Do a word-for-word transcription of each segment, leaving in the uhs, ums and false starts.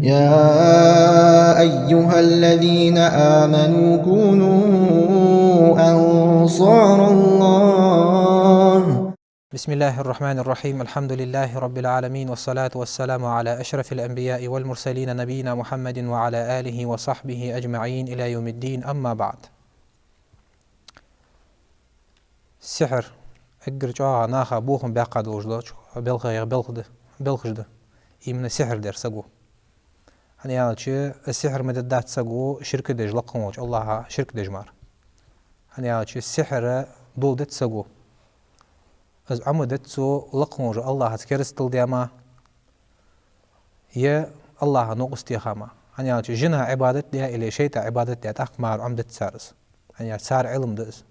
يا أيها الذين آمنوا كونوا أنصار الله. بسم الله الرحمن الرحيم. الحمد لله رب العالمين، والصلاة والسلام على أشرف الأنبياء والمرسلين نبينا محمد وعلى آله وصحبه أجمعين إلى يوم الدين، أما بعد. Сихьр эггара чӀоагӀа наха бохам баьккха долаш дола белхех белха да, белхаш да. Именно сихьр дер саго. ХӀана аьлча, сихьр ма дергдац саго ширк деш, лакха волча АллахӀа ширк деш мара. ХӀана аьлча, сихьр дола деза саго. Из Ӏомаде деза цо лакха волча АллахӀаца керастал де мара, е АллахӀа новкъост теха мара. ХӀана аьлча, жина Ӏибадат де или шайтӀа Ӏибадат де, тӀаккха мара Ӏомаде деза цар из. ХӀана аьлча, цар Ӏилма да из.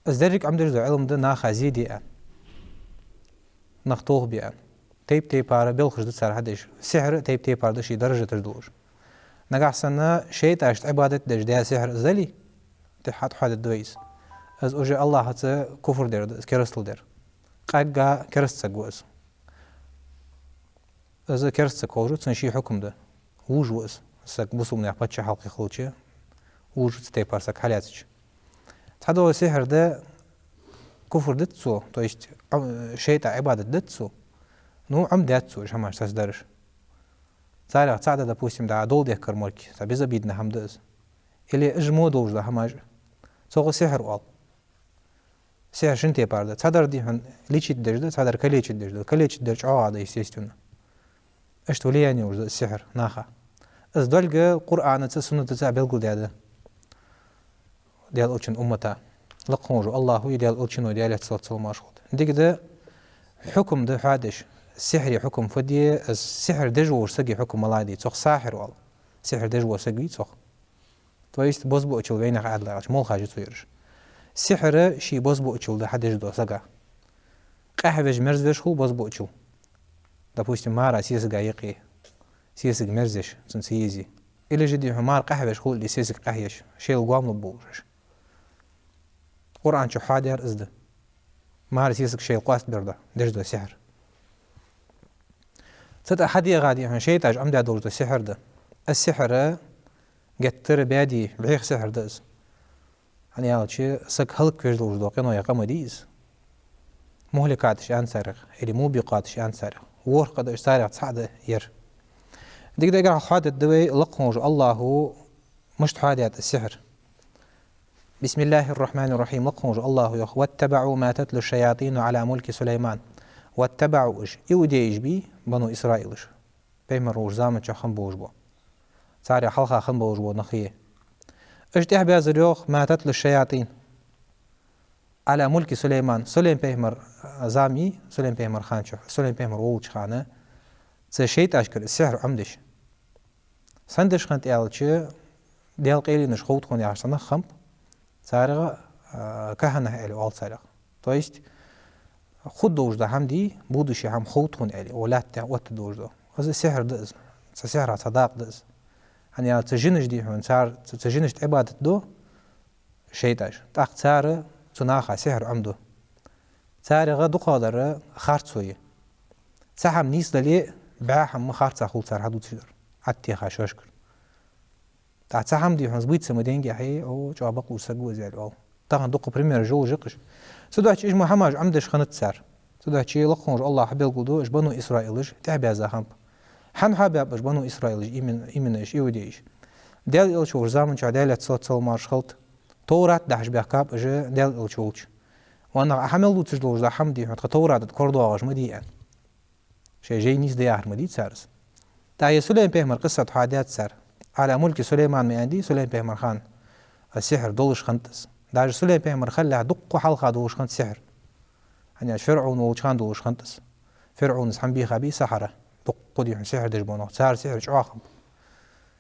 Из деррига Ӏомадеш дола Ӏилма да наха зе де аьнна, нах тохабе аьнна. Тайп-тайпара белхаш да цар хьадеш. Сихьр тайп-тайпара да, ший даржаташ долаш. Нагахьа санна шайтӀашта Ӏибадат деш даь сихьр из дале, тӀехьа хьатӀахьоадергда вай из. Из уже АллахӀаца куфр дер да, из керастал дер. Къаьгга кераста саг ва из. Из кераста саг ховш, цун ший хьукам да. Вож ва из. Саг бусалба наьха паччахьалкхе хилча, вож цу тайпара саг хьалаьцача. Цхьадола сихьр да, куфр дергда цо, то есть, Ӏо-, шайтӀа Ӏибадат дергда цо, ну, Ӏомадаьд цо уж хӀамаш, цхьадараш. Царех цаӀ да, допустим, да, дола дехкар морг, цхьа безобидный хӀама да из. Или уж мо долаш да хӀамаш. Цох сихьр оал. Сихьр шин тайпара да. Цхьадар дий хьона лечить деш да, цхьадар калечить деш да. Калечить дер чӀоагӀа да, естественно. Иштта влияние луш да сихьр наха. Из долга Къуръанаца, суннатаца белгалдаьд Даьла Элчан уммата. Лакха волча АллахӀо, Даьла Элчано, Даьлера салот-салам хилда. Дика да, хьукам да хьадеш. Сихьра хьукам фу да, из сихьр деш волча сага хьукам малагӀа да, цох сахьир оал. Сихьр деш вола саг вий цох. То есть бозбуунчал, вайнаьха Ӏаьдала аьлча, молхаш я цо ераш. Сихьр ший бозбуунчал да хьадеш дола сага. Къахьвеш, мерзавеш хул бозбуунчал. Допустим, мара сесага юкъе, сесаг мерзаеш, цунца езий. Или же дий хьона мара къахьвеш хул, или сесаг къахьеш, шоайла гоама болаш. Къуръан чу хьоадаьр из да. Мара сесаг шоайла къоастабер да, деш дола сихьр. ЦатӀа хьадегӀа дий хьона шайтӀаша Ӏомадаь долаш дола сихьр да. Из сихьр геттара баьде, бӀеха сихьр да из. ХӀана аьлча, саг хӀалаквеш долаш дола къиноех къа ма дий из. Мухьликаташ аьннад царех, или мубикъаташ аьннад царех. ВорхӀ къа да уж, царех цаӀ да ер. Дика да, эггара хьалха хьоадергда вай лакха волча АллахӀо мишта хьоадаьд из сихьр. بسم الله الرحمن الرحيم. Лакха волча АллахӀо йоах: واتبعوا ما تتلو الشياطين على ملك سليمان. واتبعوا, уж иудейш бий, бану Исраилаш. Пайхамар волча заман чухь хинна болаш бола, царех хьалха хинна болаш бола нах я. Уж тӀехьабаьзар, йоах, ما تتلو الشياطين على ملك سليمان. Сулейм-пайхамара зама, Сулейм-пайхамара хана чухь, Сулейм-пайхамар волча хана цу шайтӀашкара сихьр Ӏомадеш. Сенна деш хиннад аьлча, Даьла къайленаш хов тхона яхаш цхьа нах хиннаб, царех, а, кахьанаш аьле оал царех. То есть хургдолаш дола хӀама дий, будущее хӀама хов тхона аьле, укх лаьтта тӀа оттаргдолаш дола. Из сихьр да из. Цу сихьра цхьа дакъа да из. ХӀана аьлча, цу жинаш дий хьона, цар, цу, цу жинашта Ӏибадат ду шайтӀаш. ТӀаккха цар цу наха сихьр Ӏомаду. Царех дукхагӀдар харцо я. Цхьа хӀама нийсдале, бӀаь хӀама харцахьа хул цар хьадувцаш дар, Ӏаттеха шоашкара. ТӀаккха цхьа хӀама дий хьона сбыться ма денге хье, о, чӀоагӀа бакълув саг ва из аьле оал. Тахан дукха примераш йолаш я-кх уж. Цудухьа уж ма хӀамаш Ӏомадеш хиннад цар. Цудухьа лакха волча АллахӀо белгалду, уж бану Исраилаш тӀехьабаьза хиннаб. ХӀана хьоабаьб уж бану Исраилаш, именно, именно уж иудейш? Даьла Элча волча заман чухь, Даьлера салот-салам хилда, Товрат дахьаш баьхкаб уж Даьла Элча волча. Ванах а хьа мел дувцаш долаш дола хӀама дий хьона, тха Товрата тӀа корадоагӀаш ма дий аьнна. Шоай жай нийсде яхар ма дий цар из. ТӀаккха ер Сулейм-пайхамара къиссат хьоадаьд цар. على ملك سليمان ма аьннадий, Сулейм-пайхамара хана сихьр долаш хиннад из. Даже Сулейм-пайхамар хилалехь дукха хьалха долаш хиннад сихьр. ХӀана аьлча, ФирӀовн волча хана долаш хиннад из. ФирӀовнас хӀама бийхабий сахьара? Дукха дий хьона сихьр деш бола нах. Цар сихьр чӀоагӀа хиннаб.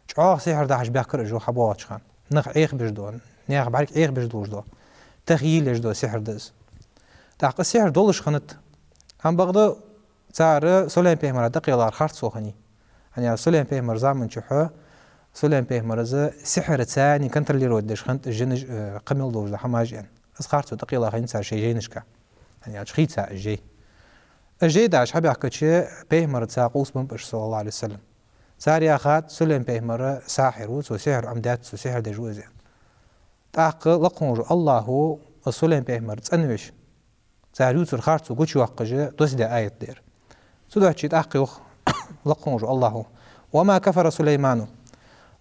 ЧӀоагӀа сихьр дахьаш баьхкар уж хьабоагӀача хана. Нах Ӏехабеш дола, наьха бӀарг Ӏехабеш долаш дола, тахийла еш дола сихьр да из. ТӀаккха сихьр долаш хиннад. Амма бакъда цар Сулейм-пайхамара тӀакхеллар харцо хиннай. ХӀана аьлча, Сулейм-пайхамара заман чухь Сулейм-пайхамара сихьрацара контролировать деш хиннад жинаш, э, кхы мел долаш дола хӀамаш аьнна. Из харцо тӀакхелла хиннай цар шоай жайнашка. ХӀана аьлча, хийцай уж жай. Уж жай дахьаш хьабаьхкача, пайхамарца къувсабеннаб уж, صلى الله عليه وسلم. Цар яхад, Сулейма-пайхамар сахьир ва, цо сихьр Ӏомадаьд, цо сихьр деш ва из. ТӀаккха лакха волча АллахӀа из Сулейма-пайхамар цӀенвеш, цар ювцар харцо гучайоаккхаш, доссадаь аят да ер. Цудухьа тӀаккха йоах лакха волча АллахӀа: «وما كفر سليمان».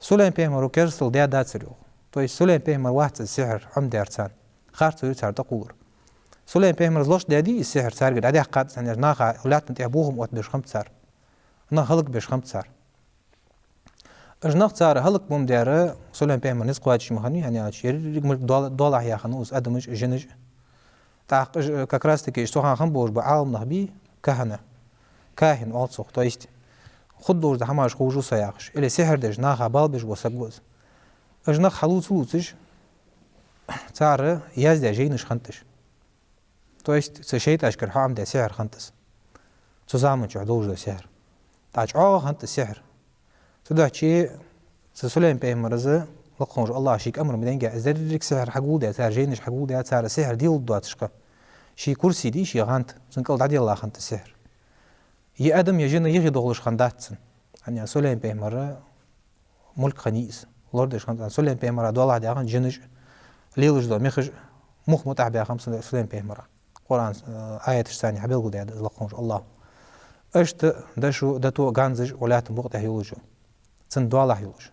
Сулейма-пайхамар керастал даь дацар, йоах. То есть Сулейма-пайхамар вац из сихьр Ӏомадаьр царна. Харцо я цар тӀакхоллар. Сулейма-пайхамара лош даьдий из сихьр царгара, дӀадехкад царна, наха лаьттан тӀа бохам оттабеш хиннаб цар. Нах хӀалакбеш хиннаб цар. Уж нах цар хӀалакбаьннадар, Сулейма-пайхамара низ кхоачаш ма хиннавий, хӀана аьлча еррига мишта доал-, доалахьа яь хиннаб из, адамаш а, жинаш а. ТӀаккха уж, как раз-таки уж цу хана хинна болаш ба Ӏаламнах бий, кахьана, кахин оал цох, то есть хургдолаш дола хӀамаш ховш ва со яхаш, или сихьр деш, наха бала беш вола саг ва из. Уж нах хьаллуца-луцаш, цар яздаь жайнаш хиннад уж. То есть цу шайтӀашкара хьаӀомадаь сихьр хиннад из. Цу заман чухь долаш дола сихьр. ТӀаккха чӀоагӀа хиннад из сихьр. Цудухьа цу Сулейма-пайхамара из, лакха волча АллахӀа шийга амар ма дайннадий, из деррига сихьр хьагулдаь, цар жайнаш хьагулдаь, цар сихьр дийлалургдоацаш хиннад. Ший курси дий, ший гӀанд, цун кӀал дӀаделла хиннад из сихьр. Е адам, е жин юхе дохалуш хиннадац цунна. ХӀана аьлча Сулейма-пайхамара мулк хиннай из. Лорадеш хиннад царна, Сулейма-пайхамара доалахьа даь хиннад жинаш а, лелаш дола мехаш а, мух мутӀахьа баь хиннаб Сулейма-пайхамара. Къуръан, э, аяташца хьабелгалдаьд из лакха волча АллахӀа. Иштта дошо, дото, ганзаш а лаьттан букъа тӀа йолаш я. Цунна доалахьа йолаш.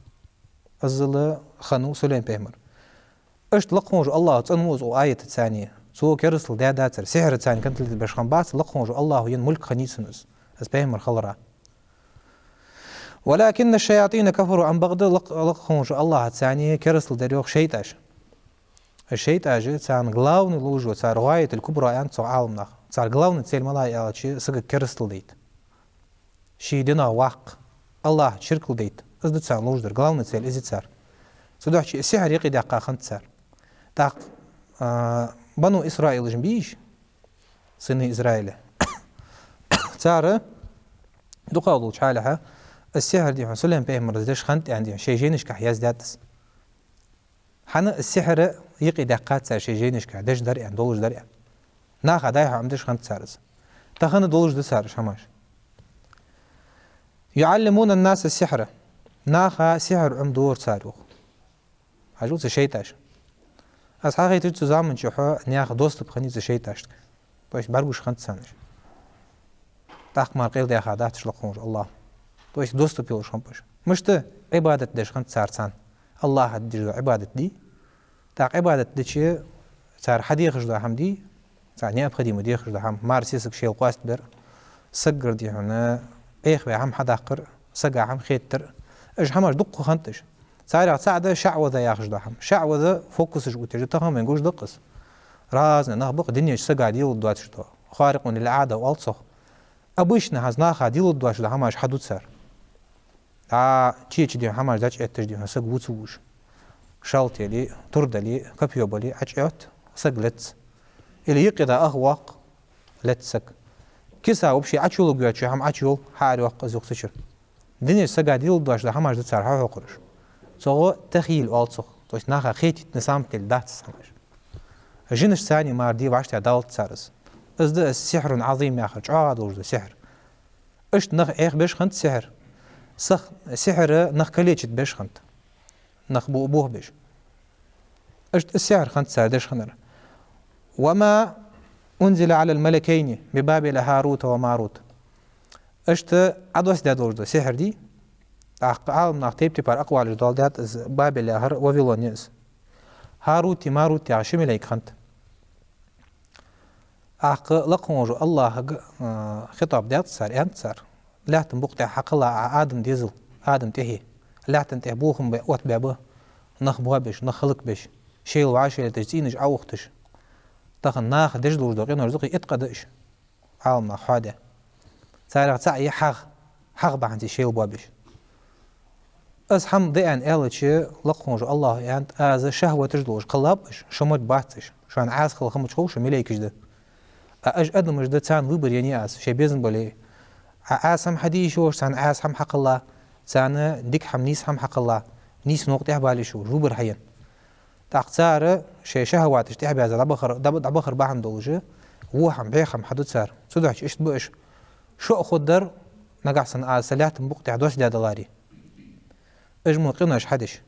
Иззал хиннав Сулейма-пайхамар. Иштта лакха волча АллахӀа цӀенву из укх аятаца. Цо керастал даь дацар, сихьраца контролировать беш хиннабац, лакха волча АллахӀа енна мулк хиннай цунна из, из пайхамар хилара. «ولكن الشياطين كفروا», амма бакъда лакха, лакха волча АллахӀаца керастал даьр, йоах, шайтӀаш. ШайтӀаш, царна главный ловш ва, цар гӀаятуль-кубра аьннад цох Ӏаламнаха. Цар главный цель мала я аьлча, сагага керастал дайта. Ший динах ваккха, АллахӀаца ширк дайта. Из да царна ловш дар, главный цель из я цар. Цудухьа из сихьр юкъедаьккха хиннад цар. ТӀаккха, а, бану Исраилаш бий уж, сыны Израиля. Цар дукхагӀа долча хьале, из сихьр, дий хьона, Сулейма-пайхамара деш хиннад аьнна, дий хьона, шоай жайнашка яздаьд из. ХӀана из сихьр юкъедаьккхад цар шоай жайнашка, деш дар аьнна, долаш дар аьнна? Наха дӀа-хьа Ӏомадеш хиннад цар из. Тахан долаш да цар уж хӀамаш. «يعلمون الناس السحر». Наха сихьр Ӏомадора цар, йоах. Хьажал, цу шайтӀаша. Аз хьахайтар, цу заман чухь наьха доступ хиннай цу шайтӀашта. То есть бӀаргагуш хиннад царна уж. ТӀаккха мара къайладаьха дац уж лакха волча АллахӀа. То есть доступ йолаш хиннаб уж. Мишта? Ӏибадат деш хиннад цар царна. АллахӀа деш дола Ӏибадат дий. ТӀаккха Ӏибадат дича цар хьадехаш дола хӀама дий, цар необходимо дехаш дола хӀама, мар-сесаг шоайла къоастабар, сагагара, дий хьона, Ӏехаваь хӀама хьадаккхар, сага хӀама хетар. Уж хӀамаш дукха хиннад уж. Царех цаӀ да шаӀваза яхаш дола хӀама. ШаӀваза фокусаш оттаеш да, тахан вайна гуш да-кх из. Разный нах ба-кх дунен чу сага дийлалургдоацаш дола. Харикъун лил-Ӏада оал цох. Обычно хӀанз наха дийлалургдоацаш дола хӀамаш хьаду цар. ДӀа чеча, дий хьона, хӀамаш дӀачуэтташ, дий хьона, саг вувцаш. Шалта яле, тур дале, копьё бале, Ӏочуэтт, саг лец. Или юкъе дӀа ах воаккх, лец саг. Киса вообще Ӏочуйолга йоацача хӀама Ӏочуйол, хьаарайоаккх из юха цу чура. Дунен чу сага дийлалургдоацаш дола хӀамаш да цар хьахьокхараш. Цох тахьйил оал цох. То есть наха хетийта на самом деле дац из хӀамаш. Жинашца мара де вӀаштӀехьадалац цар из. Из да из сихьрун Ӏазим яхар, чӀоагӀа долаш дола сихьр. Иштта нах Ӏехабеш хиннад сихьр. Сах-, сихьр нах калечить беш хиннад. Нах бо-, бохабеш. Иштта из сихьр хиннад цар деш хиннар. «وما أنزل على الملكين ببابل هاروت وماروت». Иштта Ӏодоссадаь долаш дола сихьр дий. ТӀаккха Ӏаламнаха тайп-тайпара акъвалаш доаладаьд из, Бабил яхар Вавилон я из. Харути Марути яха ши малейк хиннад. ТӀаккха лакха волча АллахӀага, а, хитӀаб даьд цар, аьннад цар: лаьттан букъа тӀа хьакхелла Ӏа Адам дезал, Адам тӀехье. Лаьттан тӀа бохам бе-, оттабаь ба, нах боабеш, нах хӀалакбеш, шоайла вӀашагӀъетташ, цӀийнаш Ӏоухаш. Тахан наха деш долаш дола къинош да-кх, итт къа да уж. Ӏаламнаха хьоадаь. Царех цаӀ я хьагӀ, хьагӀ бахьанца шоайла боабеш. Из хӀама да аьнна аьлча, лакха волча АллахӀа аьннад: аз шахӀваташ долаш кхеллаб уж, шо мо бац уж, шоана Ӏаса хила хӀама ца хов, шо малейкаш да. А уж адамаш да, царна выбор еннай аз, шоай безам бале. Ӏа Ӏаса хӀама хьаде йиш йолаш, царна Ӏаса хӀама хьакхелла, царна дика хӀама, нийса хӀама хьакхелла, нийса новкъа тӀехьабала йиш йолаш, выбор хьаеннай. ТӀаккха цар шоай шахӀваташта тӀехьабаьзза дӀабахар, дӀа-, дӀабахар бахьан долаш, во хӀама, бӀеха хӀама хьаду цар. Цудухьа иштта ба уж. Шо а хургдар, нагахьа санна аз са лаьттан букъа тӀа доссадаь даларе. Уж мо къинош хьадеш.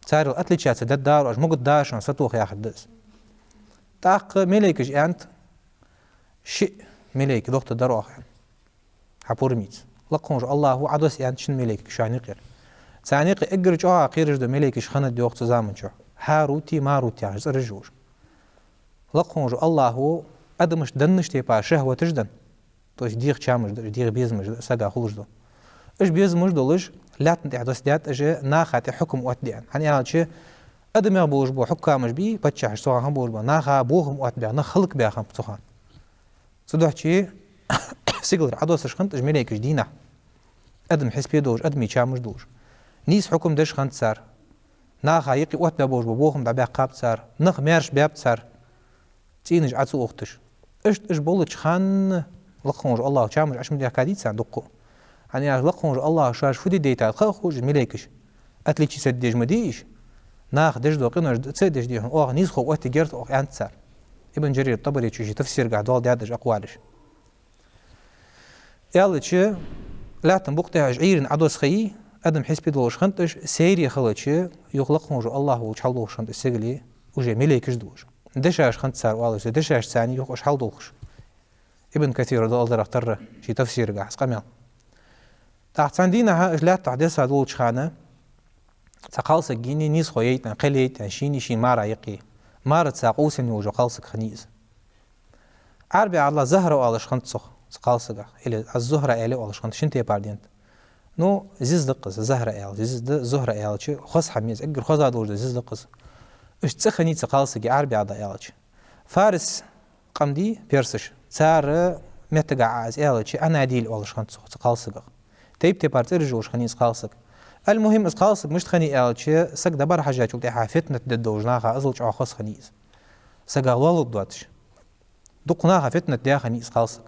Царел отличаться дергдар оаш, могаддар шоана сатоха яхар да из. ТӀаккха малейкаша аьннад, шиъ малейк дохтаргдар оаха, аьнна. Хьа пурамца. Лакха волча АллахӀа Ӏодосс аьннад шин малейк шоана юкъера. Царна юкъе эггара чӀоагӀа кхераш дола малейкаш хиннад йоах цу заман чухь. ХӀарути Марута яхаш цӀераш я уж. Лакха волча АллахӀа адамашта деннача тайпара шахӀваташ да. То есть дегӀа чамаш да, дегӀа безамаш да, сага хулаш да. Уж безамаш долаш, лаьттан тӀа досдаьд уж, наха тӀа хьукам оттадаь. ХӀана аьлча, адамех болаш бола хьукамаш бий, паччахьаш цу хана болаш бола, наха бохам оттабаь, нах хӀалакбаь хиннаб цу хана. Цудухьа сигалара Ӏодоссаш хиннад уж малейкаш дийнахьа. Адам хьисапе долаш, адамий чамаш долаш. Нийса хьукам деш хиннад цар. Наха юкъе оттабаь болаш бола бохам дӀабаьккхаб цар. Нах маьрша баьб цар, цӀенаш Ӏо ца ухийташ. Иштта уж болча хана Лакха волча АллахӀа чамаш Ӏочу ма дехкадий царна дукха. ХӀана аьлча Лакха волча АллахӀа шоаш фу де дайтад ха а ховш уж малейкаш. Отличиться деш ма дий уж. Наха деш дола къинош ца деш дий хьона, оаха нийсхо оттае герта оаха, аьннад цар. Ибн Джарир ТӀабаречо ший тафсирагахь доаладаьд уж акъвалаш. Аьлча, лаьттан букъа тӀа уж Ӏуйрийна Ӏодосс хиннай, адам хьисапе долаш хиннад уж, сайре хилча, юха Лакха волча АллахӀ волча хьалдолхаш хиннад уж сигале, уже малейкаш долаш. Дешаш хиннад цар оалаш, дешаш царна юха уж хьалдолхаш. Ибн Касира доаладарах тара ший тафсирагахь из къамаьл. ТӀаккха цхьан дийнахьа уж лаьттахь десса долча хана, цхьа кхалсаг йийна, нийсхо яйта, кхел яйта, шийна, ший мара юкъе. Мараца къовсам йолаш йола кхалсаг хиннай из. Ӏарбий ала Захра оалаш хиннад цох, цу кхалсагах, или аз-Зухра аьле оалаш хиннад, шин тайпара денад. Ну, зиза да-кх из, Захра аьлча, зиза да, Зухра аьлча, хоза хӀама я из, эггара хоза долаш да зиза да-кх из. Иштта цӀи хиннай цу кхалсага, Ӏарбий ала аьлча. Фарис къам дий, персаш, цар меттагахь Ӏа из аьлча, Анадил оалаш хиннад цох, цу кхалсагах. Тайп-тайпара цӀераш йолаш хиннай из кхалсаг. Ал-мухӀим, из кхалсаг мишта хиннай аьлча, саг дӀабӀарахьежачул тӀехьагӀа фитнат дергдолаш наха, иззал чӀоагӀа хоза хиннай из. Сага лоалургдоацаш. Дукха наха фитнат даь хиннай из кхалсаг.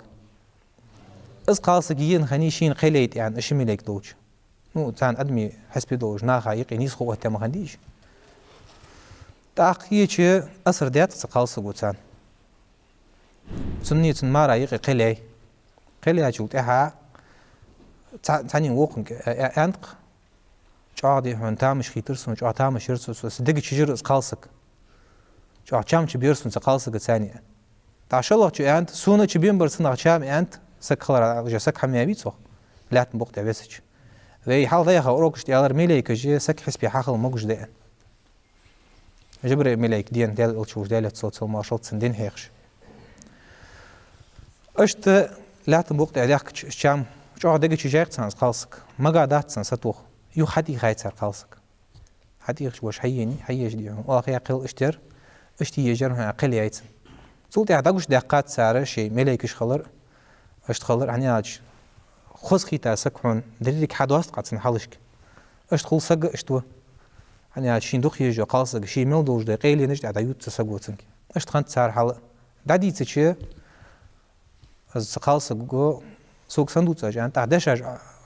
Из кхалсаг йийна хиннай шийна кхел яйта аьнна, ши малейк долча. Ну, царна адамий хьисапе долаш, наха юкъе нийсхо оттаяь ма хиннадий уж. ТӀаккха кхыча асар даьд цу кхалсаго царна. Цунна, цун мара юкъе кхел яьй. Кхел яьчул тӀехьагӀа цхьа-, цхьанне вокхунга а-, а-, аьннад-кх: «ЧӀоагӀа дий хьона тамаш хийтар сона, чӀоагӀа тамаш яр сона, со, са дега чу жир из кхалсаг. ЧӀоагӀа чам чубир сона цу кхалсагаца», аьнна. ТӀаккха шоллагӀчо аьннад: «Сона чубен бар цунах чам», аьннад, саг хилар, уже саг хӀама яьй цох, лаьттан букъа тӀа висача. Вай хьалха даьха урокашта аьлар, малейкаш саг хьисапе хьахила могаш да, аьнна. Жабраил малейк денад, Даьла элча волча, Даьлера салам-моаршал хилда цунна, дин хьехаш. Иштта лаьттан букъа тӀа даьхкача чам чӀоагӀа дега чу жайнай царна из кхалсаг. Магадац цунна сатоха. Юха хьатӀехай цар кхалсаг. ХьатӀехача вож хьаенай, хьаеш дий хьона, оаха яьккхай иштта яр, иштта еш яр хьона, кхел яьй цунна. Цул тӀехьагӀа дӀагучадаьккхад цар шоай малейкаш хилар, иштта хилар, хӀана аьлча, хоза хийтта саг хьона, деррига хьадоаст-кх цун хьалашка. Иштта хул саг а, иштта ва. ХӀана аьлча, шийна дукха езаш йола кхалсаг, ший мел долаш дола къайленаш тӀа дӀаювц цу саго цунга. Иштта хиннад цар хьал. ДӀадийцача, из цу кхалсаго: «Сога сенна дувц оаш?» аьнна. ТӀаккха дешаш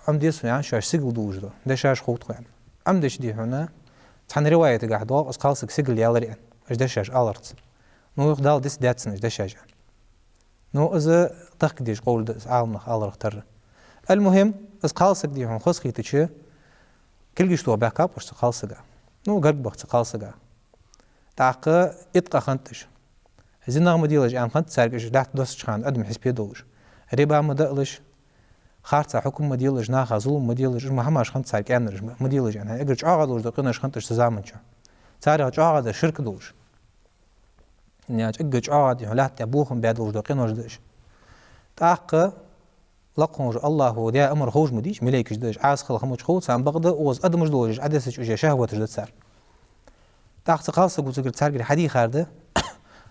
Ӏомаде сона, аьнна, шоаш сигала долаш дола дешаш хов тхона, аьнна. Ӏомадеш дий хьона, цхьан риваятагахь доагӀа, из кхалсаг сигала яьлар, аьнна, уж дешаш аларца. Ну, юха Дала дицдаьд цунна уж дешаш, аьнна. Ну, из тахка дезаш къовл да из, Ӏаламнаха аларах тара. Ал-мухӀим, из кхалсаг дий хьона хоза хийтача, кулгаш тоха баьхкаб уж цу кхалсага. Ну, гарга баха цу кхалсага. ТӀаккха итт къа хиннад уж. Зинах ма делаш аьнна хиннад царга уж, лаьтта доссача хана адам хьисапе долаш. Риба ма даалаш, харца хьукам ма делаш, наха зулам ма делаш, уж ма хӀамаш хиннад царга аьннараш, ма делаш аьнна. Эггара чӀоагӀа долаш дола къинош хиннад уж цу заман чухь. Царех чӀоагӀа да ширк долаш. Яьннача эггара чӀоагӀа дий хьона лаьтта тӀа бохам баь долаш дола къинош да уж. ТӀаккха лакха волча АллахӀа даь амар ховш ма дий уж, малейкаш да уж, Ӏаса хила хӀамаш хов царна, бакъда укхаза адамаш долаш уж Ӏодессача уже шахӀваташ да цар. ТӀаккха цу кхалсаго цигара царгара хьадийхар да: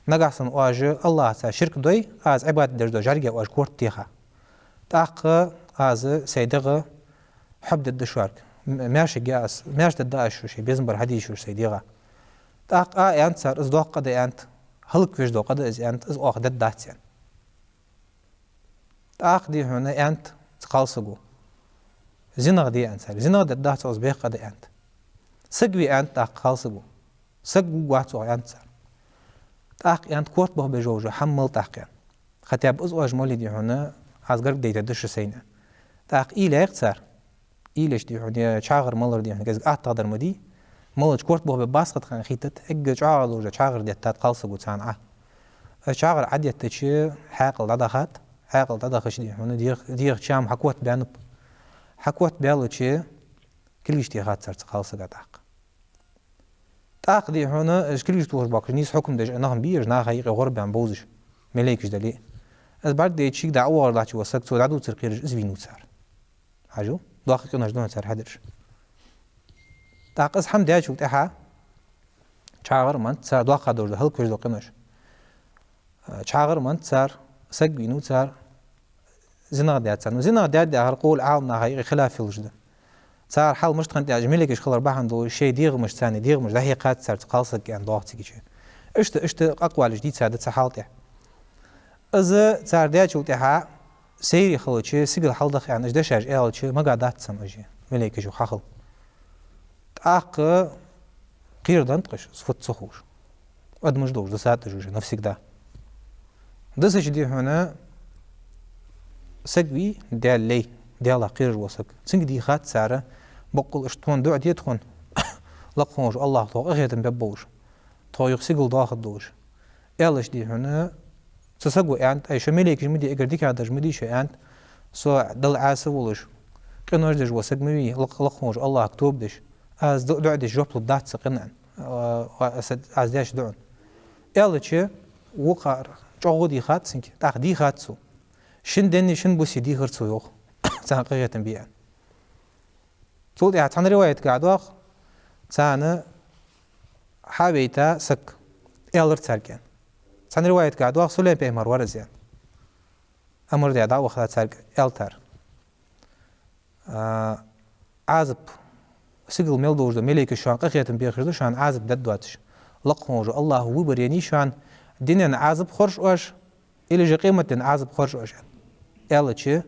«Нагахьа санна оаш АллахӀаца ширк дой, аз Ӏибадат деш дола жӀарга оаш корта теха. ТӀаккха аз сай дегӀ хьаб дергда шуга. М-, маьрша гӀа аз, маьрша дергда аз шо, шоай безам бар хьаде шо сай дегӀа». ТӀаккха а аьннад цар: «Из доккха къа да, — аьннад, — хӀалаквеш дола къа да из, — аьннад, — из оаха дергдац», аьнна. ТӀаккха дий хьона аьннад цу кхалсаго: «Зинах де», аьннад царга. «Зинах дергдац, из бехк къа да», аьннад. «Саг ве», аьннад тӀаккха кхалсаго. «Саг вувргвац оаха», аьннад цар. ТӀаккха аьннад: «Корта баха безаш йола хӀама мала тӀаккха?» аьнна. «Хотя бы из оаш мел дий хьона, аз гарга дайтаргда шо сайна». ТӀаккха уйла яьй-кх цар. Уйла йича, дий хьона, е чхьагӀар малар, дий хьона, кӀезига аттагӀа дар ма дий. Малача корта бохабе баскхьат хана хийттад, эггара чӀоагӀа долаш чхьагӀар деттад кхалсаго царна Ӏа. Из чхьагӀар Ӏадеттача хьаькъал дӀадахад, хьаькъал дӀадахача, дий хьона, дегӀ-, дегӀа чам хьакотбаьннаб. Хьакотбаьлча кулгаш техад цар цу кхалсага тӀаккха. ТӀаккха, дий хьона, уж кулгаш тохаш боахкаш нийса хьукам деш нах ма бий уж, наха юкъе гӀорбаьнна бовзаш, мелейкаш дале а. Из бӀаргадайча шийга дӀаоагӀаш латтача вола саг цо дӀадувцар кхераш из вийнав цар. Хьажал, доккха къинош да хьона цар хьадеш. ТӀаккха из хӀама даьчул тӀехьагӀа чхьагӀар ма даьд цар доккха долаш да хӀалаквеш дола къинош. ЧхьагӀар ма даьд цар, саг вийнав цар, зинах даьд цар. Ну, зинах даьд яхар къовла Ӏаламнаха юкъе хилаф йолаш да. Цар хьал мишта хиннад аьлча, мелейкаш хилар бахьан долаш шоай дегӀамашца царна дегӀамаш дӀахьекхад цар цу кхалсага аьнна доагӀа цигача. Иштта, иштта акъвалаш дийцад цу хьала тӀа. Из цар даьчул тӀехьагӀа сайре хилча, сигала хьалдаха аьнна, уж дешаш аьлча, мага дац царна уж, мелейкаш юха хьахила. ТӀаккха кхераденнад-кх уж, из фуд ца ховш. Адамаш долаш дисад уж уже навсегда. Дисача, дий хьона, саг вий, Даьла лай, Даьлах кхераш вола саг. Цунга дийхад цар, боккъала иштта тхона дуӀа де тхона, лакха волча АллахӀа тхох къахетам бергба бохаш, тхо юха сигала доахаргдолаш. Аьлча, дий хьона, цу саго аьннад: «Ай, шо мелейкаш ма дий, эггара дикагӀдараш ма дий шо, — аьннад, — со Далла Ӏаса волаш, къинош деш вола саг ма вий, лакха, лакха волча АллахӀага тоба деш. Аз ду-, дуӀа деш жоп лургдац са къинан, а, а, аз, аз деш дуӀан». Аьлча, вокхар чӀоагӀа дийхад цунга, тӀаккха дийхад цо. Шин денна, шин буса дийхар цо, йоах, царна къахетам бе аьнна. Цул тӀехьагӀа цхьан риваятагахь доагӀа, царна хьавайта саг, аьлар царга аьнна. Цхьан риваятагахь доагӀа, Сулейм-пайхамар вар из аьнна. Амар даь дӀавахар царга, аьлар цар: а, Ӏазап, сигала мел долаш дола мелейкаш шоана къахетам бехаш да, шоана Ӏазап дергдоацаш. Лакха волча АллахӀо выбор еннай шоана, дунен Ӏазап хорж оаш, или же къематден Ӏазап хорж оаш, аьнна. Аьлча,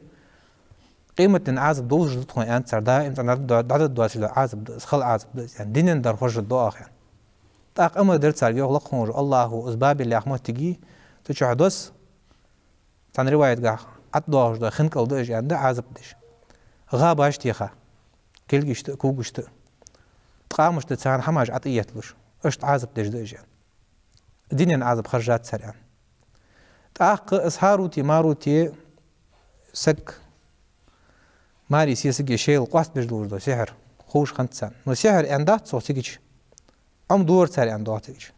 къематден Ӏазап долаш да тхона, аьннад цар, даим цӀена дӀа-, дӀадергдоацаш дола Ӏазап да из, хала Ӏазап да из, аьнна. Дунен дар хоржаргда оаха, аьнна. ТӀаккха амар дир царга, йоах, лакха волча АллахӀо из Бабил яхача моттиге, цу чу дос, цхьан риваятагахь, ӀотӀадоагӀаш дола хинкӀал да уж, аьннад, Ӏазап деш. ГӀабаш теха, кулгашта а, когашта а. Ткъамашта царна хӀамаш ӀотӀаетталуш, иштта Ӏазап деш да уж, аьнна. Дунен Ӏазап хоржац цар, аьнна. ТӀаккха из Хьарути, Марути саг, маре сесаге шоайла къоастабеш долаш дола сихьр ховш хиннад царна. Но сихьр аьнна дац цох цигача. Ӏомадора цар, аьнна доагӀа цигача.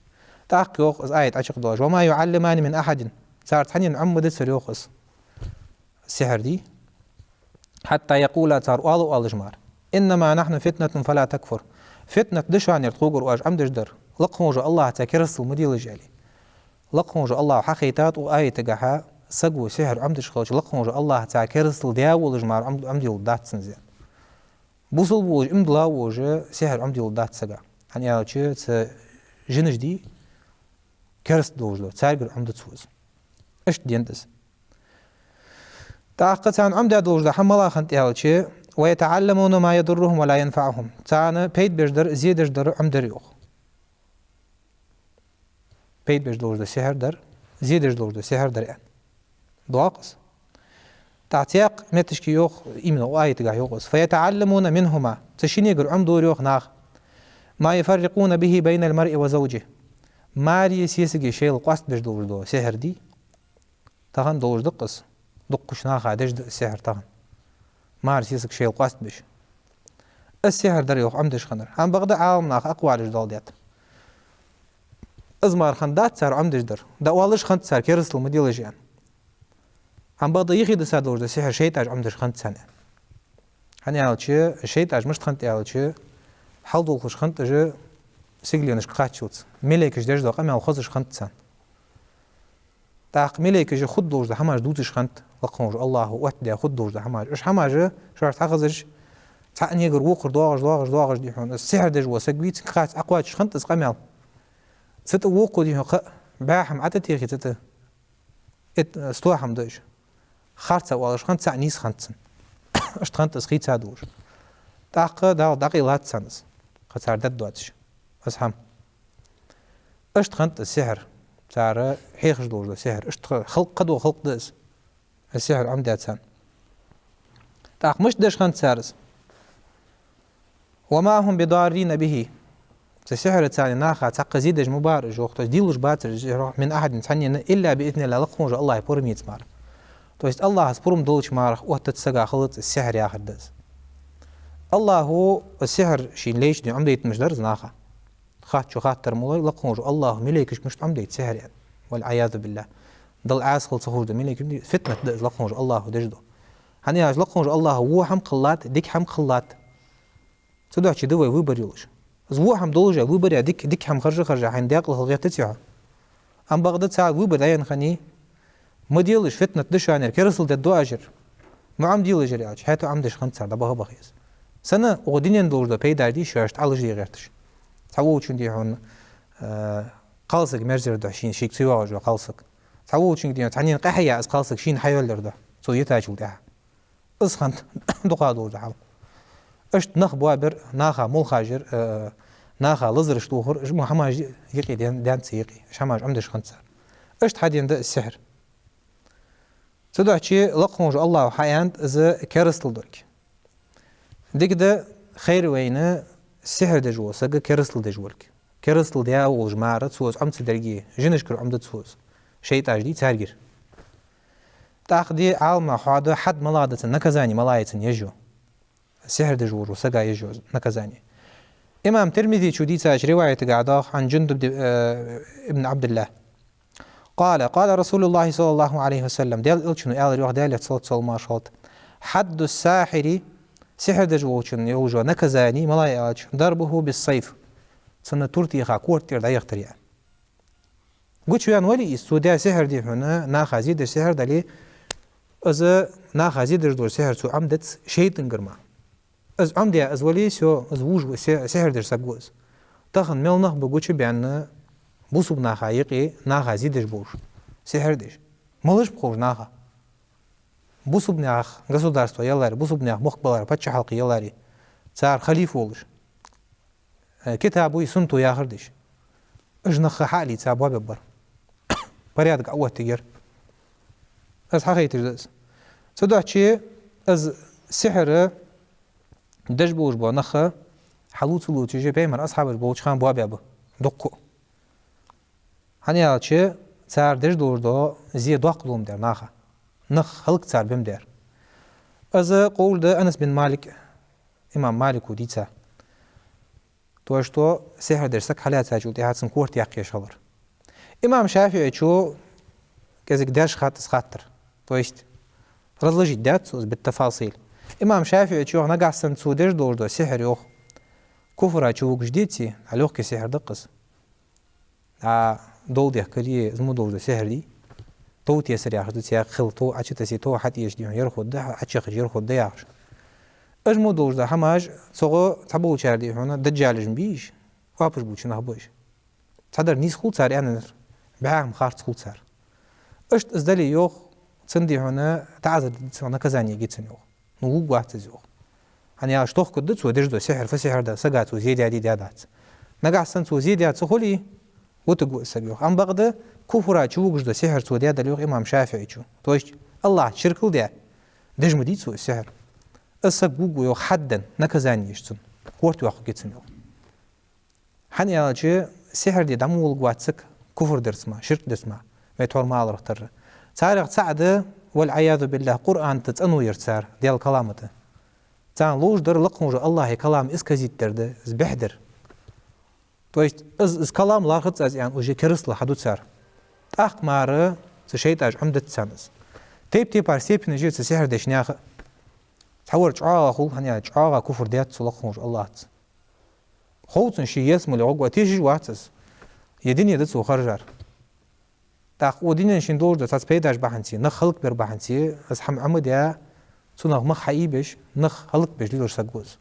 ТӀаккха йоах из аят Ӏочакхдоалаш: «وما يعلمان من أحد». Цар цхьаннена Ӏома ма дацар, йоах, из сихьр дий. «حتى يقولا», цар оалаш а оалаш мара: «إنما نحن فتنة فلا تكفر». Фитнат да шоана ер тхогара оаш Ӏомадеш дар. Лакха волча АллахӀаца керастал ма делаш, аьле. Лакха волча АллахӀо хьахайтад укх аятагахьа, саго сихьр Ӏомадеш хилча, лакха волча АллахӀаца керастал даь волаш мара Ӏом-, Ӏомаделургдац цунна из. Бусалба волаш, иман дилла волаш, сихьр Ӏомаделургдац сага. ХӀана аьлча, цу жинаш дий, кераста долаш да, царгара Ӏомаду цо из. Иштта денад из. ТӀаккха царна Ӏомадаь долаш да хӀама малагӀа хиннад аьлча: «ويتعلمون ما يضرهم ولا ينفعهم». Царна пайда беш дар, зе деш дар Ӏомадаьр, йоах. Пайда беш долаш да сихьр дар, зе деш долаш да сихьр дар, аьнна доагӀа из. ТӀаккха цхьаькха метташка йоах, именно укх аятагахь йоах из: «فيتعلمون منهما». Цу шиннегара Ӏомадора, йоах, нах: «ما يفرقون به بين المرء وزوجه». Маре сесаге шоайла къоастабеш долаш дола сихьр дий, тахан долаш да-кх из. Дуккхача наха деш да из сихьр тахан. Маре сесаг шоайла къоастабеш. Из сихьр дар, йоах, Ӏомадеш хиннар. ХӀана бакъда Ӏаламнаха акъвалаш доаладаьд. Из мара хиннадац цар Ӏомадеш дар. ДӀаоалаш хиннад цар керастал ма делаш, аьнна. ХӀана бакъда юхедиса долаш да сихьр шайтӀаш Ӏомадеш хиннад царна, аьнна. ХӀана аьлча, шайтӀаш мишта хиннад аьлча, хьалдолхаш хиннад уж сигаленашка кхаччалца. Малейкаша деш дола къамаьл хозаш хиннад царна. ТӀаккха малейкаша хургдолаш дола хӀамаш дувцаш хиннад, лакха волча АллахӀо оттадаь хургдолаш дола хӀамаш. Уж хӀамаш шоашта хьахозаш, цхьаннегара вокхар доагӀаш, доагӀаш, доагӀаш, дий хьона, из сихьр деш вола саг вий, цунга кхаччалца Ӏокхоачаш хиннад из къамаьл. Цу тӀа вокхо, дий хьона, кхы бӀаь хӀама ӀотӀатехе цу тӀа, э, сто хӀама да уж. Харца оалаш хиннад, цхьаъ нийса хиннад цунна. Иштта хиннад из хийца долаш. ТӀаккха Дала дӀакъайлад царна из, кхы цар дергдоацаш из хӀама. Иштта хиннад из сихьр, цар хьехаш долаш дола сихьр. Иштта халкъ, кхыдола халкъ да из, из сихьр Ӏомадаь царна. ТӀаккха мишта деш хиннад цар из? وما هم بضارين به. Цу сихьраца наха цхьаккха зе деш ма бар уж, йоах, то есть дийлаш бацар уж сихьр من أحد цхьаннена إلا بإذن الله, лакха волча АллахӀа пурам ийца мара. То есть АллахӀа пурам долча мара оттац сага, хилац из сихьр яхар да из. АллахӀа из сихьр шийна лайча дий Ӏомадайтамаш дар из наха. Хаттачо хаттар ма лой, лакха волча АллахӀа малейкашка мишта Ӏомадайт сихьр, аьнна. والعياذ بالله. Далла Ӏаса хила ца ховш да малейкаш, фитнат да из лакха волча АллахӀа деш да. ХӀана аьлча лакха волча АллахӀа во хӀама хила латт, дика хӀама хила латт. Цудухьа да вай выбор йолаш. Из во хӀама долаш а выбор я, дика, дика хӀама харжа-харжа хьайна даькъала хила гӀертац хьо. Амма бакъда цар выбор дӀаяьнна хиннай, ма делаш, фитнат да шоана, керастал дергда аз ер, ма Ӏомаделаш ер аьлча, хӀаьта Ӏомадеш хиннад цар, дӀабаха-баха из. Сенна? Укх дунен долаш дола пайда дий шоашта Ӏалашде гӀерташ. Цхьаволчунна дий хьона, э, кхалсаг мерза яр духьа, шийна, шийга ца йоагӀаш йола кхалсаг. Цхьаволчунга дий хьона, цхьаннена къахьея из кхалсаг шийна хьайоалаяр духьа, цо йитачул тӀехьагӀа. Из хиннад дукхагӀа долаш дола хьал. Иштта нах боабир, наха молхаш йир, э, наха лазараш тохар, уж мо хӀамаш юкъе даьн-, даьннад цар юкъе, уж хӀамаш Ӏомадеш хиннад цар. Иштта хьадена да из сихьр. Цудухьа лакха волча АллахӀа хьааьннад из керастал долга. Дика да, хайр вайна сихьр деш вола саг керастал деш волга. Керастал даь волаш мара, цо из Ӏома ца дергдий, жинашкара Ӏомаду цо из. ШайтӀаш дий царгара. ТӀаккха дий Ӏаламнаха хьоаду хьад малагӀа да цун, наказани малагӀа я цун еш йола. Сихьр деш волча сага еш йола наказани. Имам Тирмизечо дийцача риваятагахь доагӀа عن جندب, э, ابن عبد الله. قال: قال رسول الله صلى الله عليه وسلم. Даьла Элчано аьлар йоах, Даьлера салот-салам-моаршал хилда: حد الساحر, сихьр деш волчун йолаш йола наказани малагӀа я аьлча, ضربه بالسيف. Цунна тур теха, корта тӀера дӀаяхийтар я. Гучаваьнна вале из, цо даь сихьр дий хьона, наха зе деш сихьр дале, из наха зе деш дола сихьр цо Ӏомадац шайтӀагара мара. Из Ӏомадаь из вале, всё, из вож ва, си-, сихьр деш саг ва из. Тахан мел нах ба гучабаьнна бусалба наха юкъе, наха зе деш болаш, сихьр деш. Малаш ба ховш наха? Бусалба наьха государство яларе, бусалба наьха мохк баларе, паччахьалкхе яларе, цар халифа волаш, э, китабо, суннато яхар деш. Уж нах хьалийца боабергбар. Порядок Ӏооттаргьяр. Из хьахайташ да из. Цудухьа из сихьр деш болаш бола нах хьалуца-луца уж пайхамара асхьабаш болча хана боабаьб дуккха. ХӀана аьлча цар деш долаш дола зе доккха долга ма дар наха. Нах хӀалак цар бе ма дар. Из къовл да Анас бин Малик, имам Малико дийца. То, что сихьр деш саг хьалаьцачул тӀехьагӀа цун корта яккха езаш хилар. Имам ШафиӀечо кӀезига даьржа хатта из хаттар. То есть разложить даьд цо из بالتفاصيل. Имам ШафиӀечо йоах, нагахьа санна цо деш долаш дола сихьр, йоах, куфра чу вугаш деце, а лёгкий сихьр да-кх из. А долдехкаре из мо долаш дола сихьр дий, тов тесар яхаш да цох хила, тов Ӏочутессе, тов хьатӀаеш дий хьона, ер хургда, Ӏочуяхача ер хургда яхаш. Уж мо долаш дола хӀамаш, цу гӀо цхьаболчар дий хьона, даджалаш ма бий уж, оапаш болча нах ба уж. Цхьадар нийса хул цар аьннар, бӀаь хӀама харц хул цар. Иштта из дале, йоах, цунна дий хьона таӀазар дергда цунна, наказани ергья цунна, йоах. Ну, вувргвац из, йоах. ХӀана аьлча тохкаргда цо деш дола сихьр фу сихьр да, сага цо зе даьдий, даьдац. Нагахьа санна цо зе даь ца хуле, вутаргва из саг, йоах. Амма бакъда куфра чу вугаш дола сихьр цо даьдале, йоах имам ШафиӀечо. То есть АллахӀаца ширк даь, деш ма дий цо из сихьр. Из саг вувргва, йоах, хьаддан, наказани еш цунна. Корта йоаккхаргья цунна, йоах. ХӀана аьлча сихьр де дӀа ма волларгвац саг куфр дарца мара, ширк дарца мара, вай тхьовра ма аллара тара. Царех цаӀ да, والعياذ بالله, Къуръана тӀа цӀено яр цар, Даьла калама тӀа. Царна ловш дар лакха волча АллахӀа калам исказить дар да, из бӀехдар. То есть из, из калам лархӀац аз аьнна, уже керастал хьаду цар. ТӀаккха мара цу шайтӀаша Ӏомадац царна из. Тайп-тайпара степенаш я цу сихьр деча наьха. Цхьавар чӀоагӀа хул, хӀана аьлча чӀоагӀа куфр даьд цо лакха волча АллахӀаца. Хов цунна ше ялсмале гӀоргва, тешаш вац из. Е дуне да цо харжар. ТӀаккха укх дунен шийна долаш дола цхьацца пайдаш бахьанца, нах хӀалакбар бахьанца, из хӀама Ӏомадаь, цунах мах хьаийбеш, нах хӀалакбеш лелаш саг ва из.